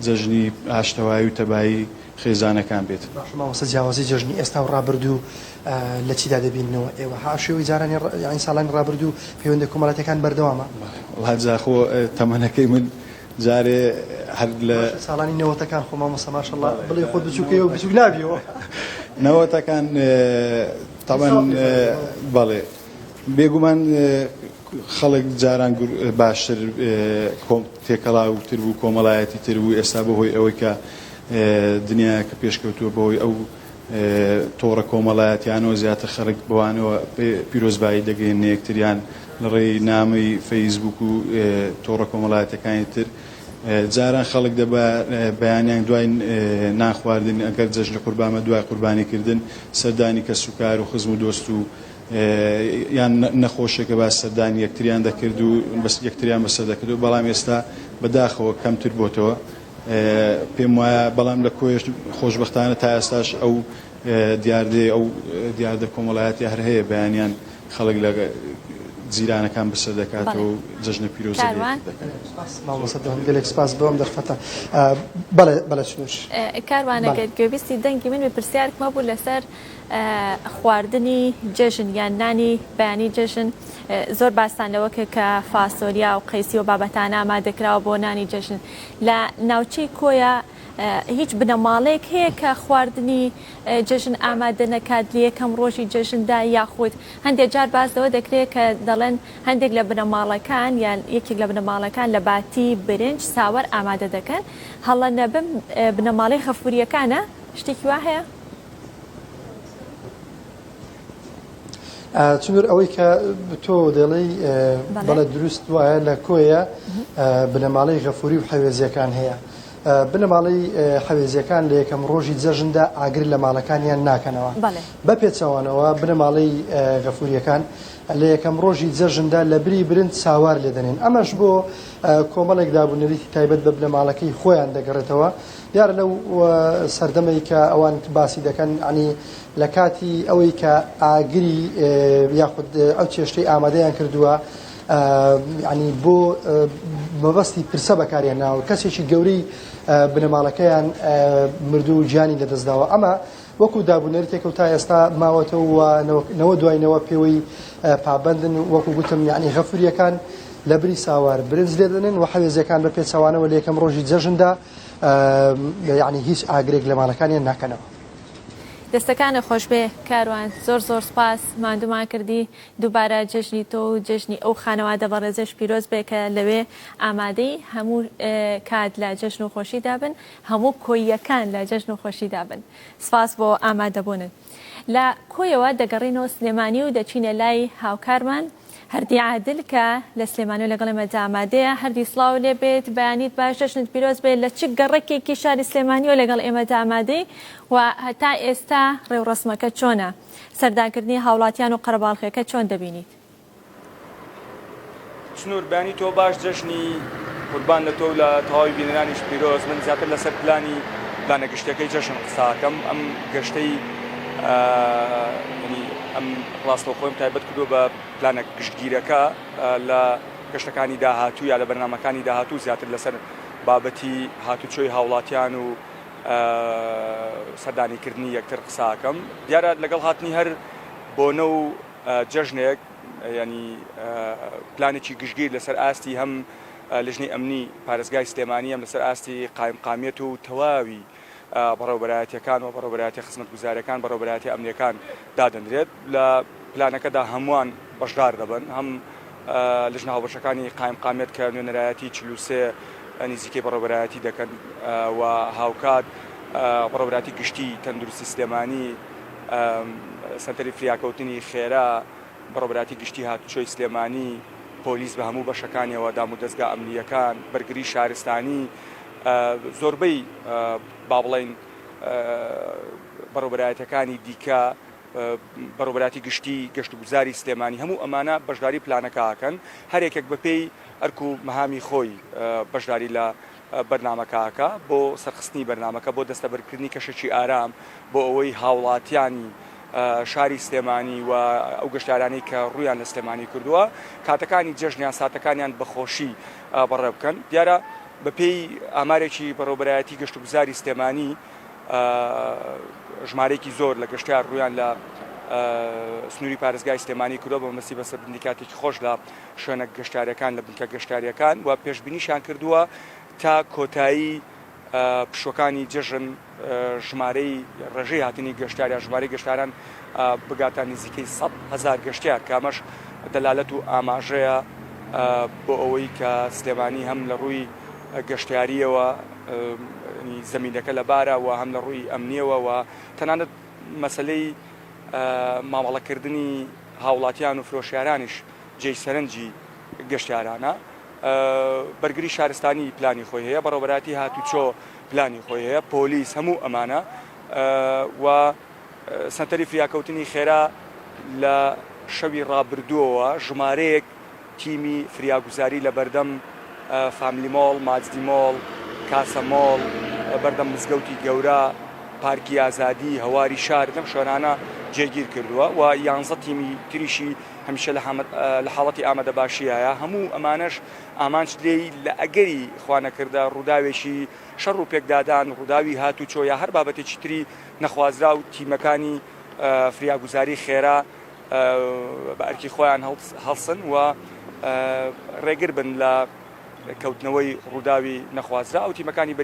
جەژنی ئاشتەوایی و تەبایی خێزانەکان بێت. باشە مامۆستا جیاوازی جەژنی ئێستا و ڕابردوو لە چیدا دەبیننەوە ئێوە هاوشێوەی جارانی یانی ساڵانی ڕابردوو پەیوەندە کۆمەڵاتیەکان بەردەوامە؟ بەڵێ وەڵا جا خۆ تەمەنەکەی من جارێ هەر لە. باشە ساڵانی نەوەتەکان خۆ مامۆستا ماشەڵا بڵێ خۆت بچووکەیەوە بچووک نابیەوە. نەوەتەکان تەبعەن بەڵێ بێگومان خەڵک جاران باشتر تێکەڵاوتر بوو کۆمەڵایەتی تر بوو ئێستا بەهۆی ئەوەی کە دنیاکە پێشکەوتووە بەهۆی ئەو تۆڕە کۆمەڵایەتیانەوە زیاتر خەڵک بەوانەوە پیرۆزبایی دەگەیەننە یەکتریان لە ڕێی نامەی فەیسبوک و تۆڕە کۆمەڵایەتەکانی تر جاران خەڵک دەبا بەیانیان دوای نان خواردن ئەگەر جەژنی قوربانە دوای قوربانی کردن سەردانی کەسوکار و خزم و دۆست و یان نەخۆشێکە با سەردانی یەکتریان دەکرد و بەس یەکتریان بەسەر دەکرد و بەڵام ئێستا بەداخەوە کەمتر بۆتەوە پێم وایە بەڵام لە کۆیەش خۆشبەختانە تا ئێستاش ئەو دیاردەیە ئەو دیاردە کۆمەڵایەتی هەر هەیە بەیانیان خەڵک لە جیرانەکان بەسەر دەکاتەوە و جەژنە پیرۆزە کاروان. دەکەن. سپاس مامۆستا دەوەن گەلێک سپاس بۆ ئەم دەرفەتە. بەڵێ بەڵێ سنوور. کاروان بەڵێ. ئەگەر گوێبیستی دەنگی من بی پرسیارکم هەبوو لەسەر خواردنی جەژن یان نانی بەیانی جەژن زۆر باستان لەوە کرد کە فاسۆلیا و قەیسی و بابەتانە ئامادەکراوە بۆ نانی جەژن لە ناوچەی کۆیە هیچ بنەماڵەیەک هەیە کە خواردنی جەژن ئامادە نەکات لە یەکەم ڕۆژی جەژندا یاخود هەندێک جار باس لەوە دەکرێت کە دەڵێن هەندێک لە بنەماڵەکان یان یەکێک لە بنەماڵەکان لە باتی برنج ساوەر ئامادە دەکەن هەڵە نەبم بنەماڵەی غەفوریەکانە شتێکی وا هەیە؟ چنور ئەوەی کە تۆ دەڵێی بەڵێ دروست وایە لە کۆیە بنەماڵەی غەفوری و حەوێزیەکان هەیە بنەماڵەی حەوێزیەکان لە یەکەم ڕۆژی جەژندا ئاگر لە ماڵەکانیان ناکەنەوە بە پێچەوانەوە بنەماڵەی غەفوریەکان لە یەکەم ڕۆژی جەژندا لە بری برنج ساوار لێدەنێن ئەمەش بۆ کۆمەڵێک دابونەریتی تایبەت بە بنەماڵەکەی خۆیان دەگەڕێتەوە دیارە لەو سەردەمەی کە ئەوان باسی دەکەن عنی لە کاتی ئەوەی کە ئاگری یاخود ئەو چێشتەی ئامادەیان کردووە ینی بۆ مەبەستی پرسە بەکاریان ناوە کەسێکی گەورەی بنەماڵەکەیان مردوو و گیانی لەدەستداوە ئەمە وەکو دابونەریتێکە و تا ئێستا ماوەتەوە و نەوە دوای نەوە پێوەی پابەندن وەکو گوتم یعنی غەفوریەکان لە بری ساوار برنج لێدەنێن و حەوێزیەکان بە پێچەوانەوە لە یەکەم ڕۆژی جەژندا یعنی هیچ ئاگرێک لە ماڵەکانیان ناکەنەوە. دەستەکانت خۆشبێ کاروان زۆر زۆر سپاس ماندوومان کردی دووبارە جەژنی تۆ و جەژنی ئەو خانەوادە بەڕێزەش پیرۆز بێ کە لەوێ ئامادەی هەموو کات لە جەژن و خۆشیدا بن هەموو کۆییەکان لە جەژن و خۆشیدا بن سپاس بۆ ئامادەبوونت لە کۆیەوە دەگەڕێینەوە سلێمانی و دەچینە لای هاوکارمان هەردی عادل کە لە سلێمانی و لەگەڵ ئێمەدا ئامادەیە. هەردی سڵاو لێ بێت، بەیانیت باش، جەژنت پیرۆز بێت. لە چ گەڕەکێکی شاری سلێمانیەوە لەگەڵ ئێمەدا ئامادەی و هەتا ئێستا ڕێوڕەسمەکە چۆنە؟ سەردانکردنی هاوڵاتیان و قەرەباڵخیەکە چۆن دەبینیت؟ چنور بەیانی تۆ باش جەژنی قوربان لە تۆ و لە تەواوی بینەرانیش پیرۆز من زیاتر لەسەر پلانی. پلانە گشتیەکەی جەژن قساکەم ئەم گەشتەی ینی ئەم ڕاستەوخۆیم تایبەت کردووە بە پلانە گشتگیرەکە لە گەشتەکانی داهاتوو یا لە بەرنامەکانی داهاتوو زیاتر لەسەر بابەتی هاتوچۆی هاوڵاتیان و سەردانیکردنی یەکتر قساکەم دیارە لەگەڵ هاتنی هەر بۆنە و جەژنێک ینی پلانێکی گشتگیر لەسەر ئاستی هەم لیژنەی ئەمنی پارێزگای سلێمانی هەم لەسەر ئاستی قایمقامیەت و تەواوی بەڕێوەبەرایەتیەکان و بەڕێوەبەرایەتیە خزمەتگوزاریەکان، بەڕێوەبەرایەتیە ئەمنیەکان دادەنرێت. لە پلانەکەدا هەمووان بەشدار دەبن، هەم لیژنە هاوبەشەکانی قایمقامیەت کە نوێنەرایەتی 43 نزیکەی بەڕێوەبەرایەتی دەکەن و هاوکات بەڕێوەبەرایەتی گشتی تەندروستی سلێمانی، سەنتەری فریاکەوتنی خێرا، بەڕێوەبەرایەتی گشتی هاتوچۆی سلێمانی، پۆلیس بە هەموو بەشەکانیەوە، دامودەزگا ئەمنییەکان، بەرگری شارستانی، زۆربەی با بڵێین بەڕێوەبەرایەتیەکانی دیکە، بەڕێوەبەرایەتی گشتی گەشتوگوزاری سلێمانی، هەموو ئەمانە بەشداری پلانەکە ئەکەن، هەر یەکێک بەپێی ئەرک و مەهامی خۆی بەشداری لە بەرنامەکە ئەکا، بۆ سەرخستنی بەرنامەکە، بۆ دەستەبەرکردنی کەشێکی ئارام، بۆ ئەوەی هاوڵاتیانی شاری سلێمانی و ئەو گەشتیارانەی کە ڕوویان لە سلێمانی کردووە کاتەکانی جەژنیان ساتەکانیان بە خۆشی بەڕێ بکەن. دیارە بەپێی ئامارێکی بەڕێوەبەرایەتی گەشتوگوزاری سلێمانی ژمارەیەکی زۆر لە گەشتیار ڕوویان لە سنووری پارێزگای سلێمانی کردووە بە مەبەستی بەسەربردنی کاتێکی خۆش لە شوێنە گەشتیاریەکان لە بنکە گەشتیاریەکان و پێشبینیشیان کردووە تا کۆتایی پشووەکانی جەژن ژمارەی ڕێژەی هاتنی گەشتیار یا ژمارەی گەشتاران بگاتە نزیکەی 100 هەزار گەشتیار کە ئەمەش دەلالەت و ئاماژەیە بۆ ئەوەی کە سلێمانی هەم لە ڕووی گەشتیارییەوە زەمینەکە لەبارە و هەم لە ڕووی ئەمنیەوە و تەنانەت مەسەلەی مامەڵەکردنی هاوڵاتیان و فرۆشیارانیش جێی سەرنجی گەشتیارانە. بەرگری شارستانی پلانی خۆی هەیە، بەڕێوەبەرایەتی هاتوچۆ پلانی خۆی هەیە، پۆلیس، هەموو ئەمانە و سەنتەری فریاکەوتنی خێرا لە شەوی ڕابردووەوە ژمارەیەک تیمی فریاگوزاری لە بەردەم فاملی مۆڵ، ماجدی مۆڵ، کاسە مۆڵ، بەردەم مزگەوتی گەورە، پارکی ئازادی، هەواری شار لەم شوێنانە جێگیر کردووە و یانزە تیمی تریشی هەمیشە لە حاڵەتی ئامادەباشیایە، هەموو ئەمانەش ئامانج لێی لە ئەگەری خوانەکردە ڕووداوێکی شەڕ و پێکدادان، ڕووداوی هاتوچۆ یا هەر بابەتێکی تری نەخوازراو تیمەکانی فریاگوزاری خێرا بە ئەرکی خۆیان هەڵسن و ڕێگر بن لە کەوتنەوەی ڕووداوی نەخوازراو. تیمەکانی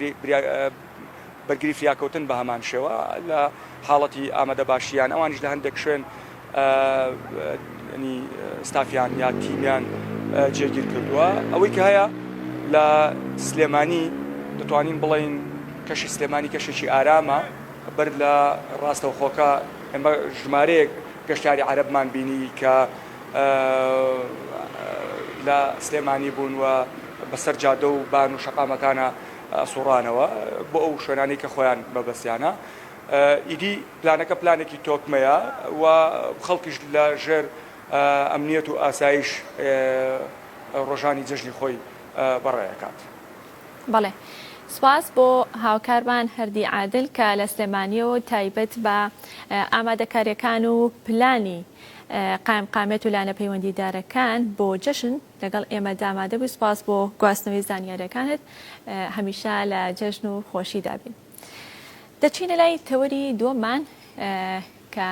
بەرگری فریاکەوتن بە هەمان شێوە لە حاڵەتی ئامادەباشییان ئەوانیش لە هەندێک شوێن ستافیان یا تیمیان جێگیر کردووە. ئەوەی کە هەیە لە سلێمانی دەتوانین بڵێین کەشی سلێمانی کەشێکی ئارامە، بەر لە ڕاستەوخۆکە ئێمە ژمارەیەک گەشتیاری عەرەبمان بینی کە لە سلێمانی بوون و بەسەر جادە و بان و شەقامەکانە سوڕانەوە بۆ ئەو شوێنانەی کە خۆیان مەبەستیانە. ئیدی پلانەکە پلانێکی تۆکمەیە و خەڵکیش لە ژێر ئەمنیەت و ئاسایش ڕۆژانی جەژنی خۆی بەڕێ ئەکات. بەڵێ سوپاس بۆ هاوکارمان هەردی عادل کە لە سلێمانیەوە تایبەت بە ئامادەکاریەکان و پلانی قایمقامیەت و لایەنە پەیوەندیدارەکان بۆ جەژن لەگەڵ ئێمەدا ئامادە بووی سوپاس بۆ گواستنەوەی زانیاریەکانت هەمیشە لە جەژن و خۆشیدا بین. دەچینە لای تەوەری دووەممان کە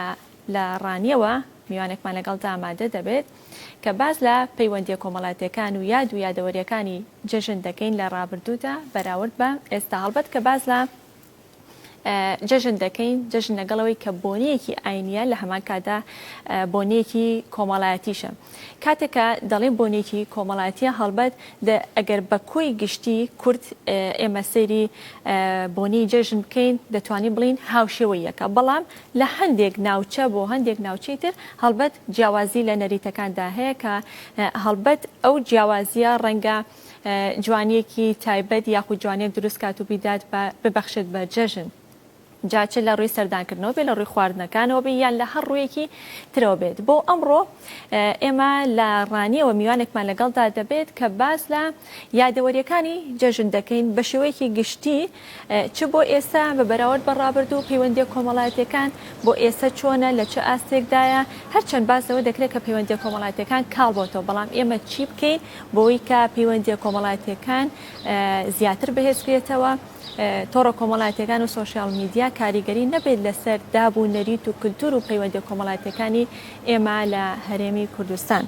لە ڕانیەوە میوانێکمان لەگەڵدا ئامادە دەبێت کە باس لە پەیوەندیە کۆمەڵاتیەکان و یاد و یادەوەریەکانی جەژن دەکەین لە ڕابردوودا بەراورد بە ئێستا هەڵبەت کە باس لە جەژن دەکەین، جەژن لەگەڵ ئەوەی کە بۆنەیەکی ئاینییە لە هەمان کاتدا بۆنەیەکی کۆمەڵایەتیشە. کاتێک کە دەڵێین بۆنەیەکی کۆمەڵایەتییە هەڵبەت ئەگەر بە کۆی گشتی کورد ئێمە سەیری بۆنەی جەژن بکەین دەتوانین بڵێین هاوشێوەی یەکە، بەڵام لە هەندێک ناوچە بۆ هەندێک ناوچەی تر هەڵبەت جیاوازی لە نەریتەکاندا هەیە کە هەڵبەت ئەو جیاوازییە ڕەنگە جوانیەکی تایبەت یاخود جوانیەک دروست کات و بیدات بە ببەخشێت بە جەژن. جا چ لە ڕووی سەردانکردنەوە بێت، لە ڕووی خواردنەکانەوە بێت یان لە هەر ڕوویەکی ترەوە بێت. بۆ ئەمڕۆ ئێمە لە ڕانیەوە میوانێکمان لەگەڵدا دەبێت کە باس لە یادەوەرییەکانی جەژن دەکەین بە شێوەیەکی گشتی چ بۆ ئێستا بە بەراورد بە ڕابردوو پەیوەندییە کۆمەڵایەتییەکان بۆ ئێستا چۆنە لە چ ئاستێکدایە هەرچەند باس لەوە دەکرێت کە پەیوەندییە کۆمەڵایەتییەکان کاڵ بۆتەوە بەڵام ئێمە چی بکەین بۆی کە پەیوەندییە کۆمەڵایەتییەکان زیاتر بەهێزکرێتەوە. تۆڕە کۆمەڵایەتیەکان و سۆشیال میدیا کاریگەری نەبێت لەسەر داب و نەریت و کلتور و پەیوەندیە کۆمەڵایەتیەکانی ئێمە لە هەرێمی کوردستان.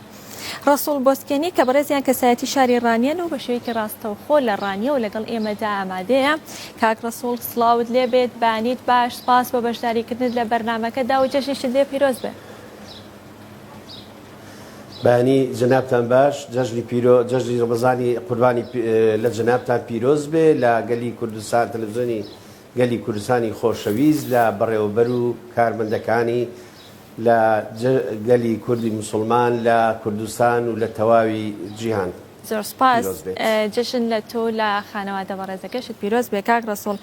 ڕەسوڵ بۆسکێنی کە بەڕێزیان کەسایەتی شاری ڕانیەن و بە شێوەیەکی ڕاستەوخۆ لە ڕانیەوە لەگەڵ ئێمەدا ئامادەیە. کاک ڕەسوڵ سڵاوت لێ بێت، بەیانیت باش، سپاس بۆ بەشداریکردنت لە بەرنامەکەدا و جەژنیشت لێ پیرۆز بێ. بەیانی جەنابتان باش جەژنی پیرۆ جەژنی ڕەمەزانی قوربانی لە جەنابتان پیرۆز بێ لە گەلی کوردستان تەلەفزیۆنی گەلی کوردستانی خۆشەویست لە بەڕێوەبەر و کارمەندەکانی لە گەلی کوردی موسڵمان لە کوردستان و لە تەواوی جیهان زۆر سپاس جەژن لە تۆ لە خانەوادە بەڕێزەکەشت پیرۆز بێ کاک ڕەسوڵ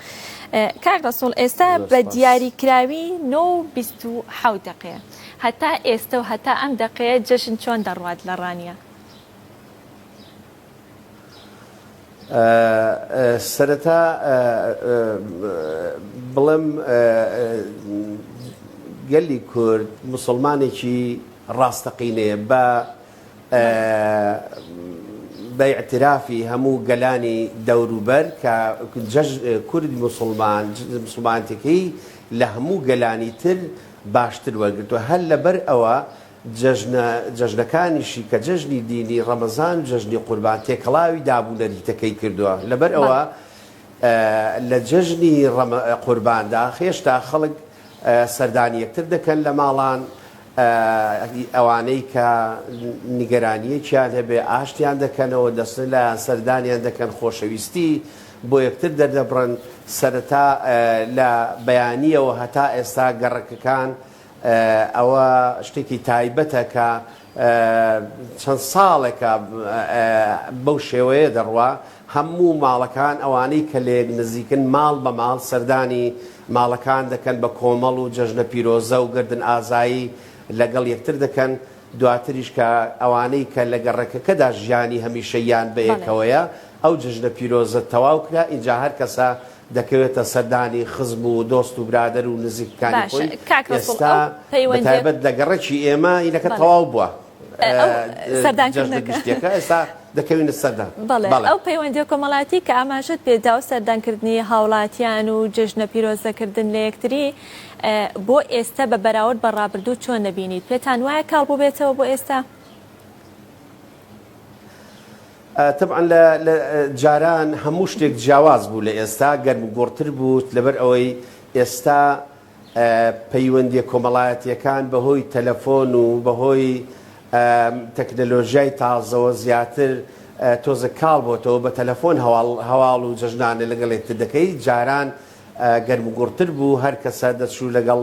کاک ڕەسوڵ ئێستا بە دیاری کراوی 9:27 دقەیە هەتا ئێستە و هەتا ئەم دەقەیە جەژن چۆن دەڕوات لە ڕانیە؟ سەرەتا بڵێم گەلی کورد موسڵمانێکی ڕاستەقینەیە بە بە ئیعترافی هەموو گەلانی دەوروبەر کە کورد موسڵمان موسڵمانەتەکەی لە هەموو گەلانی تر باشتر وەرگرتووە هەر لەبەر ئەوە جەژنە جەژنەکانیشی کە جەژنی دینی ڕەمەزان و جەژنی قوربان تێکەڵاوی داب و نەریتەکەی کردووە لەبەر ئەوە لە جەژنی قورباندا هێشتا خەڵک سەردانی یەکتر دەکەن لە ماڵان ئەوانەی کە نیگەرانییەکیان هەبێ ئاشتیان دەکەنەوە دەچنە لایان سەردانیان دەکەن خۆشەویستی بۆ یەکتر دەردەبڕن، سەرەتا لە بەیانییەوە هەتا ئێستا گەڕەکەکان ئەوە شتێکی تایبەتە کە چەند ساڵێکە بەو شێوەیە دەڕوا، هەموو ماڵەکان ئەوانەی کە لەیەک نزیکن ماڵ بە ماڵ سەردانی ماڵەکان دەکەن بە کۆمەڵ و جەژنە پیرۆزە و گەردن ئازایی لەگەڵ یەکتر دەکەن، دواتریش کە ئەوانەی کە لە گەڕەکەکەدا ژیانی هەمیشەییان بەیەکەوەیە ئەو جەژنە پیرۆزە تەواو کرا ئینجا هەر کەسە دەکەوێتە سەردانی خزم و دۆست و برادەر و نزیکەکانی باشە خۆی کاک ڕەسوڵ ئێستا ئەو پەیوەندیە بەتایبەت لە گەڕەکی ئێمە هینەکە بەڵێ تەواو بووە ئەو جەژنە سەردانکردنەکە گشتیەکە ئێستا دەکەوینە سەردان بەڵێ بەڵێ. ئەو پەیوەندیە کۆمەڵایەتی کە ئاماژەت پێ دا و سەردانکردنی هاوڵاتیان و جەژنە پیرۆزەکردن لە یەکتری بۆ ئێستا بە بەراورد بە ڕابردوو چۆن دەبینیت؟ پێتان وایە کاڵ بووبێتەوە بۆ ئێستا؟ تەبعەن لە لە جاران هەموو شتێک جیاواز بوو لە ئێستا گەرم و گوڕتر بوو لەبەر ئەوەی ئێستا پەیوەندیە کۆمەڵایەتیەکان بەهۆی تەلەفۆن و بەهۆی تەکنەلۆژیای تازەوە زیاتر تۆزە کاڵ بۆتەوە بە تەلەفۆن هەواڵ هەواڵ و جەژنانە لەگەڵ یەکتر دەکەی جاران گەرم و گوڕتر بوو هەر کەسە دەچوو لەگەڵ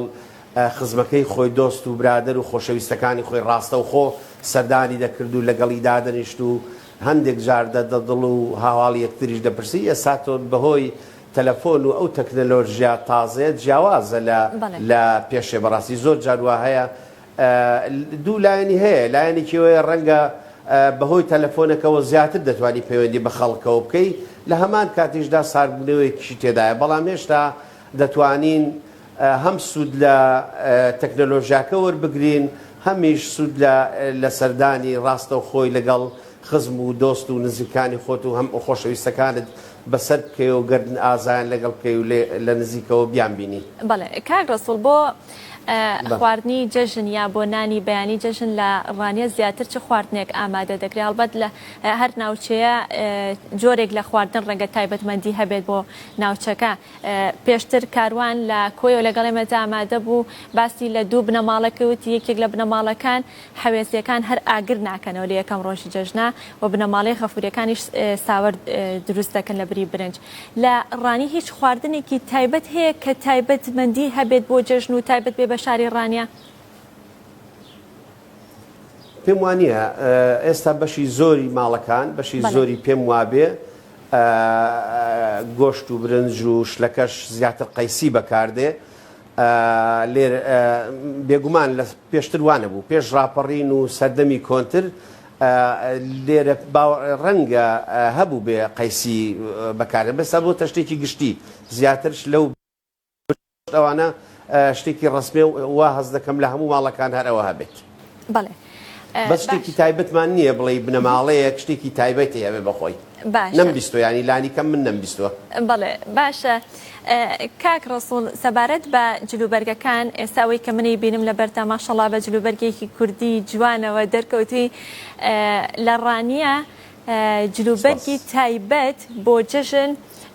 خزمەکەی خۆی دۆست و برادەر و خۆشەویستەکانی خۆی ڕاستەوخۆ سەردانی دەکرد و لەگەڵی دادەنیشت و هەندێک جار دەردە دڵ و هاواڵی یەکتریش دەپرسی، ئێستا تۆ بەهۆی تەلەفۆن و ئەو تەکنەلۆژیا تازەیە جیاوازە لە لە پێشێ بەڕاستی زۆر جار وا هەیە دوو لایەنی هەیە لایەنێکی ئەوەیە ڕەنگە بەهۆی تەلەفۆنەکەوە زیاتر دەتوانی پەیوەندی بە خەڵکەوە بکەی لە هەمان کاتیشدا ساردبوونەوەیەکیشی تێدایە بەڵام هێشتا دەتوانین هەم سوود لە تەکنەلۆژیاکە وەربگرین، هەمیش سوود لە لە سەردانی ڕاستەوخۆی لەگەڵ خزم و دۆست و نزیکانی خۆت و هەم خۆشەویستەکانت بەسەر بکەی و گەردن ئازایان لەگەڵ بکەی و لە نزیکەوە بیانبینی. بەڵێ کاک ڕەسوڵ بۆ خواردنی جەژن یا بۆ نانی بەیانی جەژن لە ڕانیە زیاتر چ خواردنێک ئامادە دەکرێت؟ هەڵبەت لە هەر ناوچەیە جۆرێک لە خواردن ڕەنگە تایبەتمەندی هەبێت بۆ ناوچەکە، پێشتر کاروان لە کۆیەوە لەگەڵ ئێمەدا ئامادە بوو، باسی لە دوو بنەماڵە کرد، وتی یەکێک لە بنەماڵەکان حەوێزییەکان هەر ئاگر ناکەنەوە لە یەکەم ڕۆژی جەژنا و بنەماڵەی غەفورییەکانیش ساوەر دروست دەکەن لە بری برنج. لە ڕانیە هیچ خواردنێکی تایبەت هەیە کە تایبەتمەندی هەبێت بۆ جەژن و تایبەت بێ بە شاری ڕانیە؟ پێم وانییە ئێستا بەشی زۆری ماڵەکان بەشی زۆری پێم وابێ. گۆشت و برنج و شلەکەش زیاتر قەیسی بەکاردێ لێر بێگومان لە پێشتر وانە بوو پێش ڕاپەڕین و سەردەمی کۆنتر لێرە ڕەنگە هەبوو بێ قەیسی بەکارێ بەسا بۆ تەشتێکی گشتی زیاترش لەو ئەوانە شتێکی ڕەسمیە و وا هەست دەکەم لە هەموو ماڵەکان هەر ئەوە هەبێت. بەڵێ بەس شتێکی تایبەتمان نییە بڵێی بنەماڵەیەک شتێکی تایبەتی هەبێ بە خۆی. باشە. نەمبیستووە یانی لانی کەم من نەمبیستووە. بەڵێ باشە کاک ڕەسوڵ سەبارەت بە جلوبەرگەکان ئێستا ئەوەی کە منی بینم لە بەرتا ماشەڵا بە جلوبەرگێکی کوردی جوانەوە دەرکەوتووی لە ڕانیە جلوبەرگی تایبەت بۆ جەژن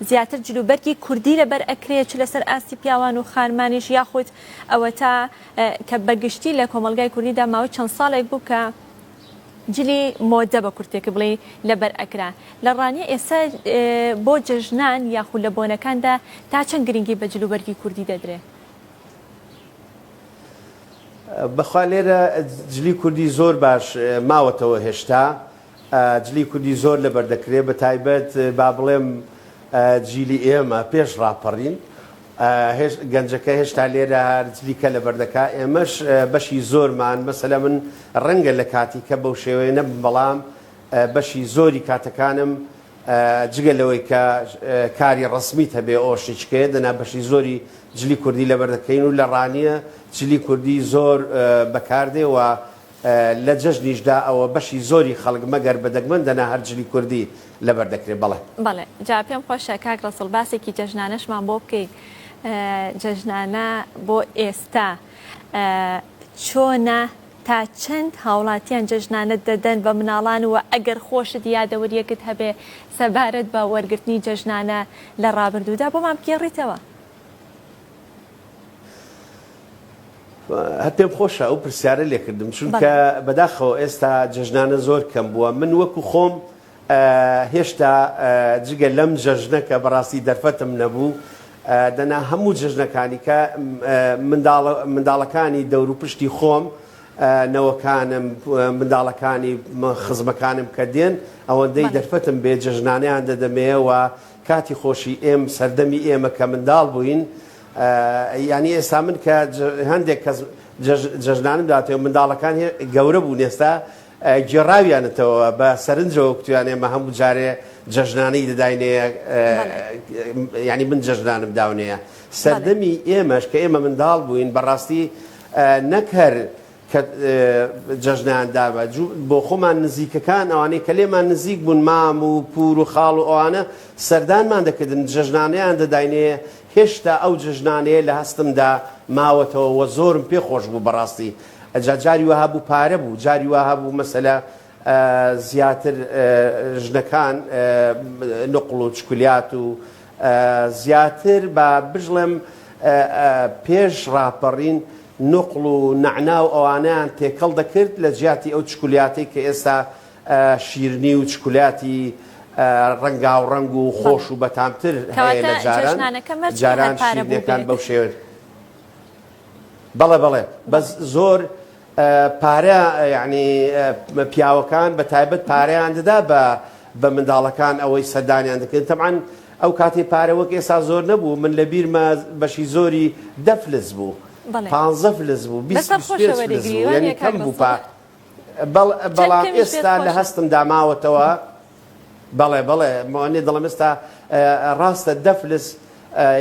زیاتر جلوبەرگی کوردی لەبەر ئەکرێ چ لەسەر ئاستی پیاوان و خانمانیش یاخود ئەوەتا کە بەگشتی لە کۆمەڵگای کوردیدا ماوەی چەند ساڵێک بوو کە جلی مۆدە بە کورتێک بڵێ لەبەر ئەکرا لە ڕانیە ئێستا بۆ جەژنان یاخود لە بۆنەکاندا تا چەند گرنگی بە جلوبەرگی کوردی دەدرێ؟ بەخوا لێرە جلی کوردی زۆر باش ماوەتەوە هێشتا جلی کوردی زۆر لەبەر دەکرێ بە تایبەت با بڵێم جیلی ئێمە پێش ڕاپەڕین گەنجەکە هێشتا لێرە هەر جلیکە لەبەر دەکا ئێمەش بەشی زۆرمان مەسەلە من ڕەنگە لە کاتی کە بەو شێوەیە نەبم بەڵام بەشی زۆری کاتەکانم جگە لەوەی کە کاری ڕەسمیت هەبێ ئەوە شتێکیکەیە دەنا بەشی زۆری جلی کوردی لەبەر دەکەین و لە ڕانیە جلی کوردی زۆر بەکاردێ و لە جەژنیشدا ئەوە بەشی زۆری خەڵک مەگەر بە دەگمەن دەنا هەر جلی کوردی لەبەر دەکرێ بەڵێ. بەڵێ جا پێم خۆشە کاک ڕەسوڵ باسێکی جەژنانەشمان بۆ بکەی جەژنانە بۆ ئێستا چۆنە تا چەند هاوڵاتیان جەژنانە دەدەن بە مناڵان و ئەگەر خۆشت یادەوەریەکت هەبێ سەبارەت بە وەرگرتنی جەژنانە لە ڕابردوودا بۆمان بگێڕیتەوە. هەر پێم خۆشە ئەو پرسیارە لێکردم چونکە بەداخەوە ئێستا جەژنانە زۆر کەم بووە من وەکو خۆم هێشتا جگە لەم جەژنە کە بەڕاستی دەرفەتم نەبوو دەنا هەموو جەژنەکانی کە منداڵەکانی دەوروپشتی خۆم نەوەکانم منداڵەکانی خزمەکانم کە دێن ئەوەندەی دەرفەتم بێ جەژنانیان دەدەمەوە کاتی خۆشی ئێم سەردەمی ئێمە کە منداڵ بووین یانی ئێستا من کە هەندێک کەس جەژنانم داتەوە منداڵەکان گەورە بوون ئێستا گێڕاویانەتەوە بە سەرنجەوە کوتیان ئێمە هەموو جارێ جەژنانەی دەداینێ ینی من جەژنانم داونەیە سەردەمی ئێمەش کە ئێمە منداڵ بووین بەڕاستی نەک هەر کە جەژنیان دابا بۆ خۆمان نزیکەکان ئەوانەی کە لێمان نزیک بوون مام و پور و خاڵ و ئەوانە سەردانمان دەکردن جەژنانەیان دەداینێ هێشتا ئەو جەژنانەیە لە هەستمدا ماوەتەوە وە زۆرم پێ خۆش بوو بەڕاستی جا جاری وەها بوو پارە بوو جاری وەها بوو مەسەلە زیاتر ژنەکان نقڵ و چکولیات و زیاتر با بژڵێم پێش ڕاپەڕین نوقڵ و نەعنا و ئەوانەیان تێکەڵ دەکرد لە جیاتی ئەو چکولیاتەی کە ئێستا شیرنی و چکولاتی ڕەنگاوڕەنگ و خۆش و بەتامتر هەیە لە جاران جاران شیرنیەکان بەو شێوەیە بەڵێ بەڵێ بەس زۆر پارە یعنی پیاوەکان بە تایبەت پارەیان دەدا بە بە منداڵەکان ئەوەی سەردانیان دەکردن تەبعەن ئەو کاتی پارە وەک ئێستا زۆر نەبوو من لە بیرمە بەشی زۆری دە فلس بوو پانزە فلس بوو 25 فلس بوو یعنی کەم بوو پا بەڵام ئێستا لە هەستمدا ماوەتەوە بەڵێ بەڵێ مۆنێ دەڵێم ئێستا ڕاستە دە فلس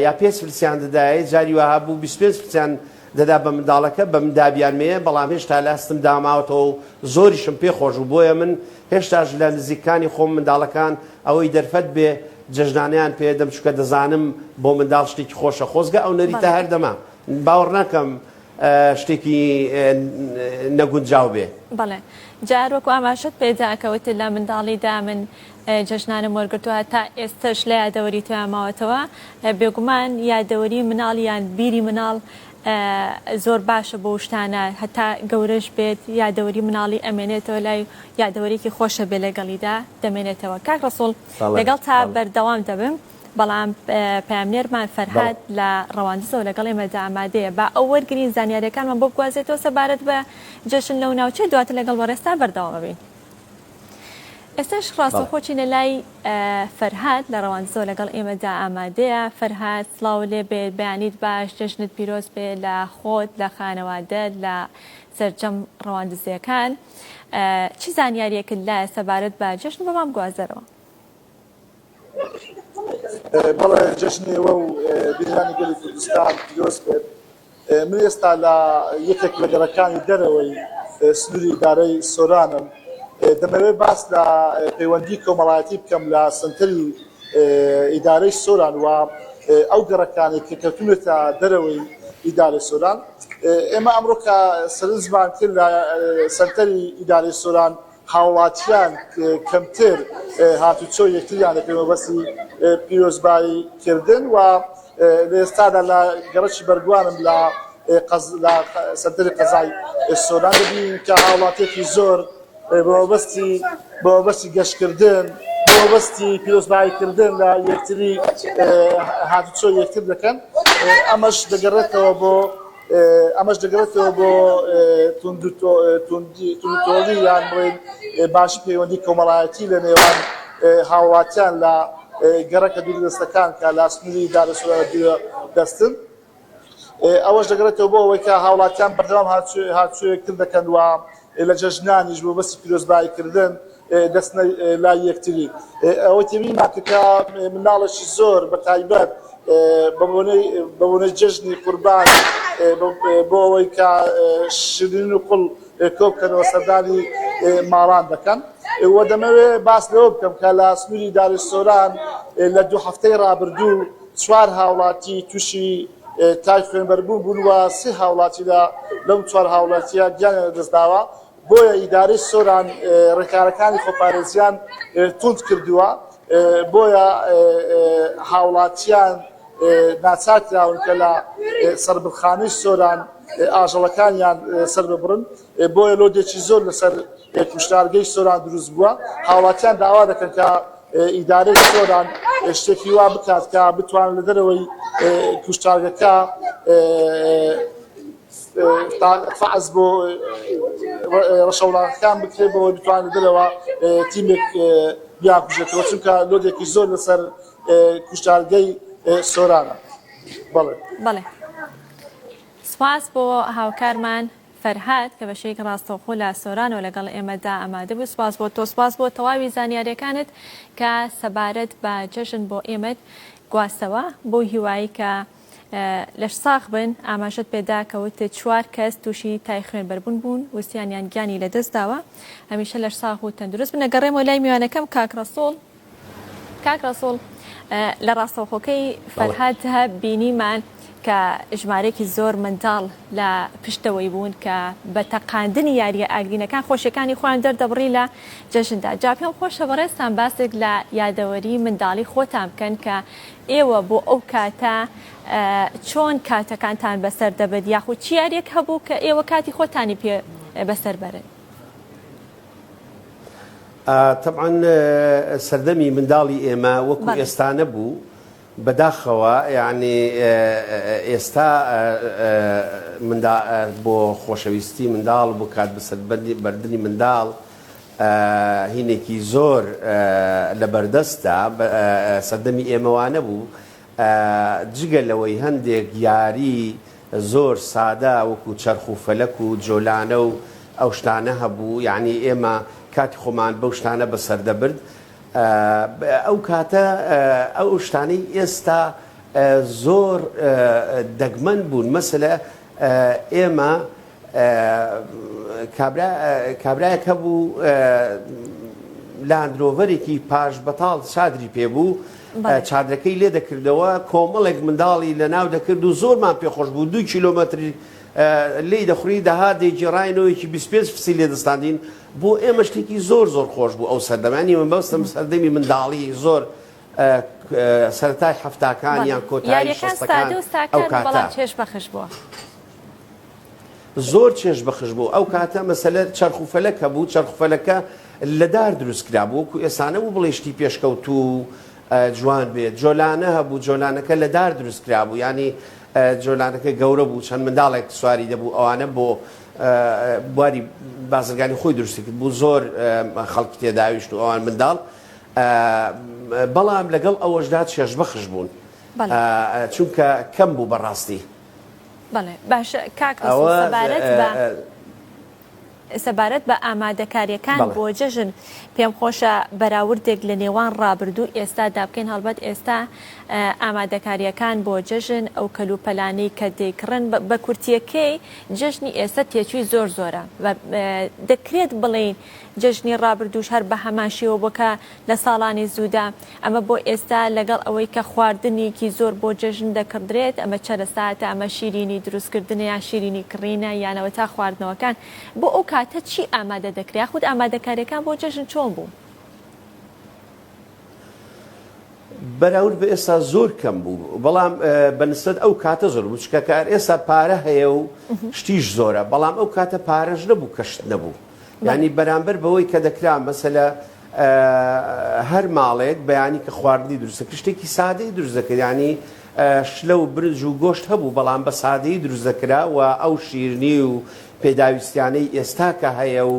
یا پێنج فلسیان دەدایە جاری وەها بوو 25 فلسیان دەدا بە منداڵەکە بە من دابیانمەیە بەڵام هێشتا لە هەستم داماوەتەوە و زۆریشم پێ خۆش بوو بۆیە من هێشتاش لە نزیکانی خۆم منداڵەکان ئەوەی دەرفەت بێ جەژنانیان پێ دەم چونکە دەزانم بۆ منداڵ شتێکی خۆشە خۆزگە ئەو نەریتە هەردەما باوەڕ ناکەم شتێکی نەگونجاو بێ. بەڵێ جا هەر وەکو ئاماژەت پێ دا کە وتت لە منداڵیدا من جەژنانم وەرگرتووە هەتا ئێستەش لە یادەوەری تۆیا ماوەتەوە بێگومان یادەوەری مناڵ یان بیری مناڵ زۆر باشە بۆ شتانە هەتا گەورەش بێت یادەوەری مناڵی ئەمێنێتەوە لای یادەوەرێکی خۆشە بێ لەگەڵیدا دەمێنێتەوە کاک ڕەسوڵ لەگەڵ تا بەردەوام دەبم. بەڵام پەیامنێرمان فەرهاد لە ڕەواندزەوە لەگەڵ ئێمەدا ئامادەیە با ئەو وەرگرین زانیاریەکانمان بۆ بگوازێتەوە سەبارەت بە جەژن لەو ناوچەیە دواتر لەگەڵ بەڕێزتان بەردەوام ئەبین. ئێستاش ڕاستەوخۆ چینە لای فەرهاد لە ڕەواندزەوە لەگەڵ ئێمەدا ئامادەیە. فەرهاد سڵاو لێ بێت، بەیانیت باش، جەژنت پیرۆز بێ لە خۆت، لە خانەوادەت، لە سەرجەم ڕەواندزێکان. چ زانیارییەکت لایە سەبارەت بە جەژن بۆمان بگوازەرەوە؟ بەڵێ جەژنی ئێوە و بینەرانی گەلی کوردستان پیرۆز بێت. من ئێستا لە یەکێک لە گەڕەکانی دەرەوەی سنووری ئیدارەی سۆرانم. دەمەوێت باس لە پەیوەندی کۆمەڵایەتی بکەم لە سەنتەری ئیدارەی سۆران و ئەو گەڕەکانەی کە کەوتونەتە دەرەوەی ئیدارەی سۆران. ئێمە ئەمڕۆ کە سەرنجمان کرد لە سەنتەری ئیدارەی سۆران هاوڵاتیان کەمتر هاتوچۆی یەکتریان دەکرد مەبەستی پیرۆزبایی کردن و لە ئێستادا لە گەڕەکی بەرگوانم لە لە سەنتەری قەزای سۆران دەبینین کە هاوڵاتیەکی زۆر بە مەبەستی بە مەبەستی گەشتکردن بە مەبەستی پیرۆزباییکردن لە یەکتری هاتوچۆی یەکتر دەکەن ئەمەش دەگەڕێتەوە بۆ ئەمەش دەگەڕێتەوە بۆ توندوتۆڵی یان بڵێین باشی پەیوەندی کۆمەڵایەتی لە نێوان هاوڵاتیان لە گەڕەکە دووردەستەکان کە لە سنووری دارەسۆرە دوورە دەستن ئەوەش دەگەڕێتەوە بۆ ئەوەی کە هاوڵاتیان بەردەوام هاتوچۆیەکتر دەکەن و لە جەژنانیش بۆ بەسی پیرۆزباییکردن دەچنە لای یەکتری. ئەوەی تێبینیمان کرد کە منداڵێکی زۆر بە تایبەت بە بۆنەی جەژنی قوربان بۆ ئەوەی کە شیرین و قوڵ کۆ بکەنەوە سەردانی ماڵان دەکەن و دەمەوێ باس لەوە بکەم کە لە سنووری داری سۆران لە دوو هەفتەی ڕابردوو چوار هاوڵاتی تووشی تای خوێنبەربوون بوون و سێ هاوڵاتی لە لەم چوار هاوڵاتیە گیانیان لەدەستداوە بۆیە ئیدارەی سۆران ڕێکارەکانی خۆپارێزیان توند کردووە، بۆیە هاوڵاتیان ناچار کراون کە لە سەربڕخانەی سۆران ئاژەڵەکانیان سەرببڕن، بۆیە لۆدێکی زۆر لەسەر کوشتارگەی سۆران دروست بووە، هاوڵاتیان داوا دەکەن کە ئیدارەی سۆران شتێکی وا بکات کە بتوانن لە دەرەوەی کوشتارگەکە فەعز بۆ ڕەشەوڵاخەکان بکرێت بەوەی بتوانێت دەرەوە تیمێک بیانکوژێتەوە چونکە لۆدێکی زۆر لەسەر کوشتارگەی سۆرانە بەڵێ بەڵێ سپاس بۆ هاوکارمان فەرهاد کە بە شێوەیەکی ڕاستەوخۆ لە سۆرانەوە لەگەڵ ئێمەدا ئامادە بوو سپاس بۆ تۆ سپاس بۆ تەواوی زانیاریەکانت کە سەبارەت بە جەژن بۆ ئێمەت گواستەوە بۆ هیوایی کە لەش ساغ بن، ئاماژەت پێدا کە وتت چوار کەس تووشی تای خوێنبەربوون بوون و سیانیان گیانی لەدەست داوە، هەمیشە لەش ساغ و تەندروست بن. ئەگەڕێمەوە لای میوانەکەم کاک ڕەسوڵ. کاک ڕەسوڵ لە ڕاستەوخۆکەی فەرهاد بینیمان کە ژمارەیەکی زۆر منداڵ لە پشتەوەی بوون کە بە تەقاندنی یارییە ئاگرینەکان خۆشیەکانی خۆیان دەردەبڕی لە جەژندا. جا پێم خۆشە بەڕێزتان باسێک لە یادەوەری منداڵی خۆتان بکەن کە ئێوە بۆ ئەو کاتە چۆن کاتەکانتان بەسەر دەبرد یاخود چ یاریەک هەبوو کە ئێوە کاتی خۆتانی پێ بەسەر بەرن؟ تەبعەن سەردەمی منداڵی ئێمە وەکو ئێستا نەبوو بەداخەوە یعنی ئێستا بۆ خۆشەویستی منداڵ بۆ کات بەسەر بردنی منداڵ هینێکی زۆر لەبەردەستە، سەردەمی ئێمە وانەبوو، جگە لەوەی هەندێک یاری زۆر سادە وەکو چەرخ و فەلەک و جۆلانە و ئەو شتانە هەبوو، یانی ئێمە کاتی خۆمان بەو شتانە بەسەر دەبرد، ئەو کاتە ئەو شتانەی ئێستا زۆر دەگمەن بوون، مەسەلە ئێمە کابرا کابرایەک هەبوو لاندرۆڤەرێکی پاش بەتاڵ چادری پێ بوو چادرەکەی لێ دەکردەوە کۆمەڵێک منداڵی لە ناو دەکرد و زۆرمان پێخۆش بوو دو کیلۆمەتری لێی دەخوری دەهات دەیگێڕاینەوەیەکی 25 فسی لێ دەستاندین بۆ ئێمە شتێکی زۆر زۆر خۆش بوو ئەو سەردەمانی من بەستم سەردەمی منداڵی زۆر سەرەتای حەفتاکان یان کۆتایی شەستەکان ئەو کاتە چێژ بەخش بووە. زۆر چێژ بەخش بوو ئەو کاتە مەسەلە چەرخ و فەلەک هەبوو چەرخ و فەلەکە لە دار دروست کرابوو وەکو ئێستا نەبوو بڵێ شتی پێشکەوتوو و جوان بێت جۆلانە هەبوو جۆلانەکە لە دار دروست کرابوو یانی جۆلانەکە گەورە بوو چەند منداڵێک سواری دەبوو ئەوانە بۆ. بواری بازرگانی خۆی دروستی کرد بوو زۆر خەڵکی تێداویشت و ئەوان منداڵ بەڵام لەگەڵ ئەوەشدا چێژبەخش بوون چونکە کەم بوو بەڕاستی. بەڵێ باشە کاک ڕەسوڵ سەبارەت بە سەبارەت بە ئامادەکاریەکان بۆ جەژن پێم خۆشە بەراوردێک لە نێوان ڕابردوو ئێستادا بکەین هەڵبەت ئێستا ئامادەکاریەکان بۆ جەژن ئەو کەلوپەلانەی کە دەیکڕن بە کورتیەکەی جەژنی ئێستا تێچووی زۆر زۆرە دەکرێت بڵێین جەژنی ڕابردووش هەر بە هەمان شێوە بووە کە لە ساڵانی زوودا، ئەمە بۆ ئێستا لەگەڵ ئەوەی کە خواردنێکی زۆر بۆ جەژن دەکڕدرێت، ئەمە چەرەساتە، ئەمە شیرینی دروستکردنە یان شیرینی کڕینە یان ئەوەتا خواردنەوەکان، بۆ ئەو کاتە چی ئامادە دەکرا یاخود ئامادەکارییەکان بۆ جەژن چۆن بوو؟ بەراورد بە ئێستا زۆر کەم بوو، بەڵام بە نسبەت ئەو کاتە زۆر بوو، چونکە کە ئێستا پارە هەیە و شتیش زۆرە، بەڵام ئەو کاتە پارەش نەبوو کە شت نەبوو. یانی بەرامبەر بەوەی کە دەکرا مەسەلە هەر ماڵێک بەیانی کە خواردنی دروست دەکرد شتێکی سادەی دروست دەکرد یانی شلە و برنج و گۆشت هەبوو بەڵام بە سادەیی دروست دەکرا و ئەو شیرنی و پێداویستیانەی ئێستا کە هەیە و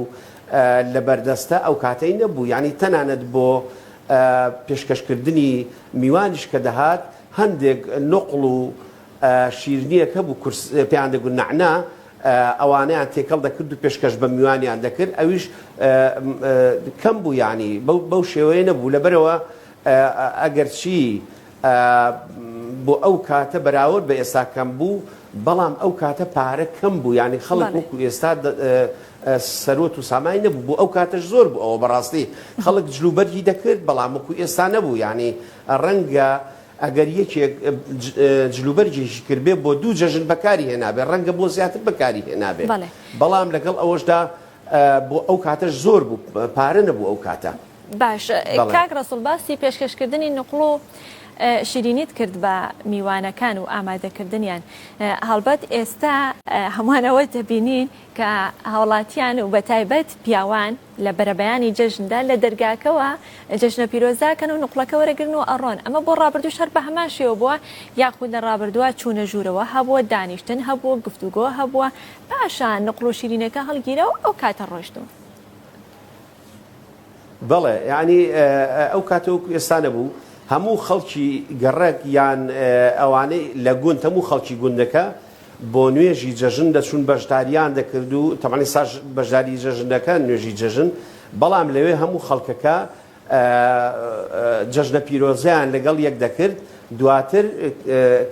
لە بەردەستە ئەو کاتەی نەبوو یانی تەنانەت بۆ پێشکەشکردنی میوانیش کە دەهات هەندێک نوقڵ و شیرنیەک هەبوو کورس پێیان دەگوت نەعنا ئەوانەیان تێکەڵ دەکرد و پێشکەش بە میوانیان دەکرد ئەویش کەم بوو یانی بەو شێوەیە نەبوو لەبەرەوە ئەگەرچی بۆ ئەو کاتە بەراورد بە ئێستا کەم بوو بەڵام ئەو کاتە پارە کەم بوو یانی خەڵک وەکو ئێستا سەروەت و سامای نەبوو بۆ ئەو کاتەش زۆر بوو ئەوە بەڕاستی خەڵک جلوبەرگی دەکرد بەڵام وەکو ئێستا نەبوو یانی ڕەنگە ئەگەر یەکێک جلوبەرگێکی کردبێ بۆ دوو جەژن بەکاری هێنابێ ڕەنگە بۆ زیاتر بەکاری هێنابێ بەڵام لەگەڵ ئەوەشدا بۆ ئەو کاتەش زۆر بوو پارە نەبوو ئەو کاتە. باش کاک ڕەسوڵ باسی پێشکەشکردنی نوقڵ و شیرینیت کرد بە میوانەکان و ئامادەکردنیان هەڵبەت ئێستا هەمووان ئەوە دەبینین کە هاوڵاتیان و بەتایبەت پیاوان لە بەرەبەیانی جەژندا لە دەرگاکەوە جەژنە پیرۆزاکەن و نوقڵەکە وەرەگرن و ئەڕۆن، ئەمە بۆ ڕابردووش هەر بەهەمان شێوە بووە یاخود لە ڕابردووە چوونە ژوورەوە هەبووە، دانیشتن هەبووە، گفتوگۆ هەبووە، پاشان نوقڵ و شیرینەکە هەڵگیرا و ئەو کاتە ڕۆیشتوون. بەڵێ یانی ئەو کاتە وەکو ئێستا نەبوو هەموو خەڵکی گەڕەک یان ئەوانەی لە گوند هەموو خەڵکی گوندەکە بۆ نوێژی جەژن دەچوون بەشداریان دەکرد و تەبعەن ئێستاش بەشداری جەژن دەکەن نوێژی جەژن بەڵام لەوێ هەموو خەڵکەکە جەژنە پیرۆزەیان لەگەڵ یەک دەکرد دواتر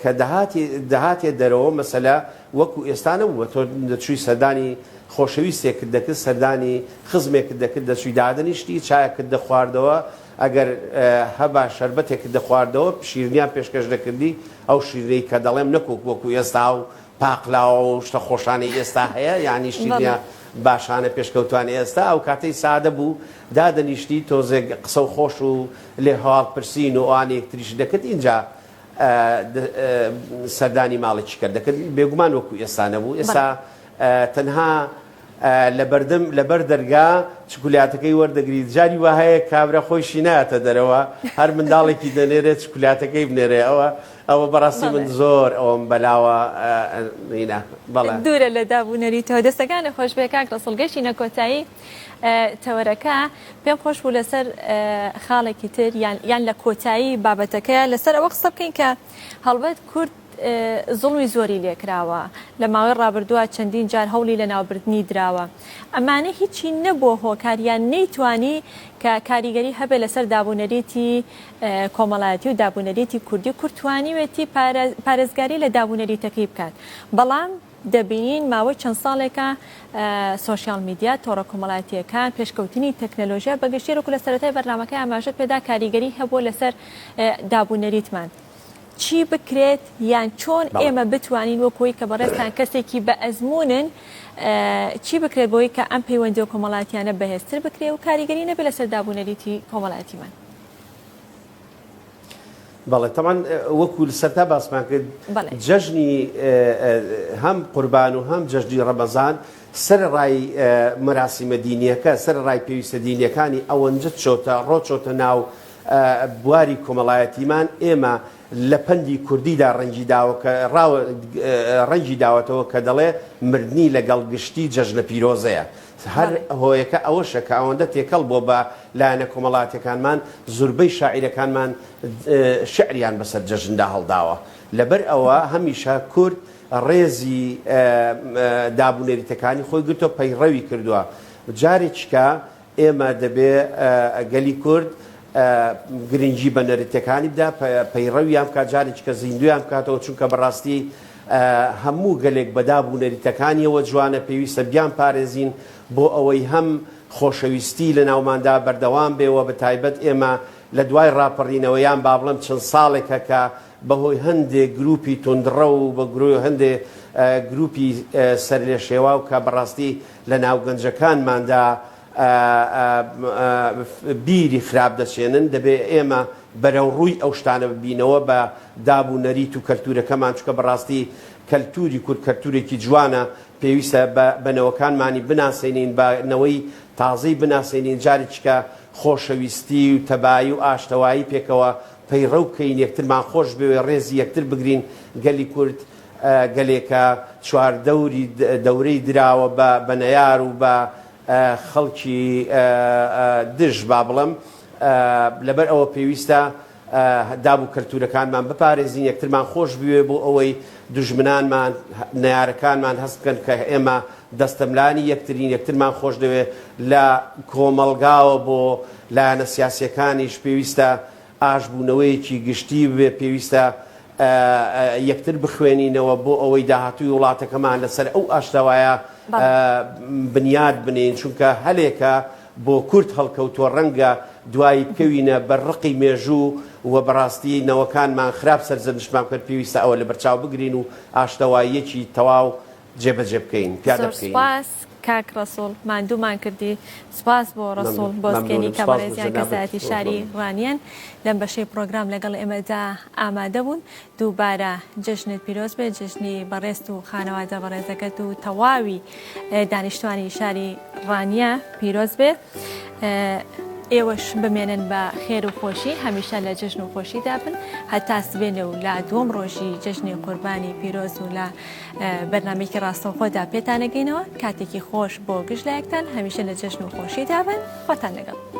کە دەهاتی دەهاتێ دەرەوە مەسەلە وەکو ئێستا نەبوو تۆ دەچووی سەردانی خۆشەویستێکت دەکرد سەردانی خزمێکت دەکرد دەچووی دادەنیشتی چایەکت دەخواردەوە ئەگەر هەبا شەربەتێکت دەخواردەوە شیرنیان پێشکەش دەکردی، ئەو شیرنەی کە دەڵێم نەک وەکو ئێستا و پاقلاوە و شتە خۆشانەی ئێستا هەیە، یانی شیرنیە باشانە پێشکەوتوانەی ئێستا، ئەو کاتەی سادە بوو دادەنیشتی تۆزێک قسە و خۆش و لێ هەواڵ پرسین و ئەوانە یەکتریشت دەکرد ئینجا سەردانی ماڵێکی کەر دەکرد، بێگومان وەکو ئێستا نەبوو، ئێستا تەنها لەبەردەم لەبەر دەرگا چکولاتەکەی وەردەگریت جاری وا هەیە کابرا خۆیشی نایەتە دەرەوە هەر منداڵێکی دەنێرێت چکولاتەکەی بنێرێ ئەوە ئەوە بەڕاستی من زۆر ئەوەم بەلاوە هینا بەڵێ. دوورە لە داب و نەریتەوە. دەستەکانت خۆش بێ کاک ڕەسوڵ گەشتینە کۆتایی تەوەرەکە پێم خۆش بوو لەسەر خاڵێکی تر یان یان لە کۆتایی بابەتەکەیە لەسەر ئەوە قسە بکەین کە هەڵبەت کورد زوڵمی زۆری لێکراوە، لە ماوەی ڕابردووە چەندین جار هەوڵی لەناوبردنی دراوە، ئەمانە هیچی نەبووە هۆکار یان نەیتوانی کە کاریگەری هەبێت لەسەر دابونەریتی کۆمەڵایەتی و دابونەریتی کوردی، کورد توانیوێتی پارێزگاری لە دابونەریتەکەی بکات، بەڵام دەبینین ماوەی چەند ساڵێکە سۆشیال میدیا، تۆڕە کۆمەڵایەتییەکان، پێشکەوتنی تەکنەلۆژیا بەگشتی وەکو لە سەرەتای بەرنامەکەی ئاماژەت پێدا کاریگەری هەبووە لەسەر دابونەریتمان. چی بکرێت یان چۆن ئێمە بتوانین وەک ئەوەی کە بەڕێزتان کەسێکی بە ئەزموونن چی بکرێت بۆی کە ئەم پەیوەندیە کۆمەڵاتیانە بەهێزتر بکرێ و کاریگەری نەبێت لەسەر دابونەریتی کۆمەڵایەتیمان؟ بەڵێ تەبعەن وەکو سەرتا باسمان کرد جەژنی هەم قوربان و هەم جەژنی ڕەمەزان سەرەڕای مەراسیمە دینیەکە سەرەڕای پێویستە دینیەکانی ئەوەنجە چۆتە ڕۆچۆتە ناو بواری کۆمەڵایەتیمان ئێمە. لە پەندی کوردیدا ڕەنگی داوە کە ڕەنگی داوەتەوە کە دەڵێ مردنی لەگەڵ گشتی جەژنە پیرۆزەیە. هەر هۆیەکە ئەوەشە کە ئەوەندە تێکەڵ بووە بە لایەنە کۆمەڵاتیەکانمان، زوربەی شاعیرەکانمان شیعریان بەسەر جەژندا هەڵداوە. لەبەر ئەوە هەمیشە کورد ڕێزی داب و نەریتەکانی خۆی گرتووە، پەیڕەوی کردووە. جارێکیکە ئێمە دەبێ گەلی کورد گرنگی بە نەریتەکانی بدا، پەیڕەویان بکات، جارێکیکە زیندوویان بکاتەوە، چونکە بەڕاستی هەموو گەلێک بە داب و نەریتەکانیەوە جوانە، پێویستە بیانپارێزین بۆ ئەوەی هەم خۆشەویستی لە ناوماندا بەردەوام بێ و بەتایبەت ئێمە لە دوای ڕاپەڕینەوە یان با بڵێم چەند ساڵێکە کە بەهۆی هەندێ گروپی توندڕەو و بە هەندێ گروپی سەرلێشێواو کە بەڕاستی لە ناو گەنجەکانماندا بیری خراپ دەچێنن، دەبێ ئێمە بەرەوڕووی ئەو شتانە ببینەوە بە داب و نەریت و کەلتوورەکەمان، چونکە بەڕاستی کەلتووری کورد کەلتوورێکی جوانە، پێویستە بە نەوەکانمانی بناسێنین، بە نەوەی تازەی بناسێنین، جارێکیکە خۆشەویستی و تەبایی و ئاشتەوایی پێکەوە پەیڕەو بکەین، یەکترمان خۆش بوێ، ڕێزی یەکتر بگرین، گەلی کورد گەلێکە چواردەوری دەورەی دراوە بە بە نەیار و بە خەڵکی دژ با بڵێم، لەبەر ئەوە پێویستە داب و کەلتوورەکانمان بپارێزین، یەکترمان خۆش بوێ بۆ ئەوەی دوژمنانمان، نەیارەکانمان هەست بکەن کە ئێمە دەستەملانی یەکترین، یەکترمان خۆش دەوێ. لە کۆمەڵگاوە بۆ لایەنە سیاسییەکانیش پێویستە ئاشبوونەوەیەکی گشتی ببێ، پێویستە یەکتر بخوێنینەوە بۆ ئەوەی داهاتووی وڵاتەکەمان لەسەر ئەو ئاشتەوایە بنیات بنێین، چونکە هەلێکە بۆ کورد هەڵکەوتووە، ڕەنگە دوایی بکەوینە بەر ڕقی مێژوو و بەڕاستی نەوەکانمان خراپ سەرزەنشتمان بکەن، پێویستە ئەوە لەبەرچاو بگرین و ئاشتەواییەکی تەواو جێبەجێ بکەین، پیادە زۆر بکەین. سوپاس کاک ڕەسوڵ ماندوومان کردی سوپاس بۆ ڕەسوڵ مەمنوون بۆسکێنی مەمنوونم کە سوپاس بۆ بەڕێزیان جەنابت کەسایەتی زۆر شاری مەمنوون. ڕانیەن لەم بەشەی پڕۆگرام لەگەڵ ئێمەدا ئامادە بوون دووبارە جەژنت پیرۆز بێت جەژنی بەڕێزت و خانەوادە بەڕێزەکەت و تەواوی دانیشتوانی شاری ڕانیە پیرۆز بێ ئێوەش بمێنن بە خێر و خۆشی هەمیشە لە جەژن و خۆشیدا بن هەتا سبێنێ و لە دووەم ڕۆژی جەژنی قوربانی پیرۆز و لە بەرنامەیەکی ڕاستەوخۆدا پێتانەگەینەوە کاتێکی خۆش بۆ گشت لایەکتان هەمیشە لە جەژن و خۆشیدا بن خۆتان لەگەڵ.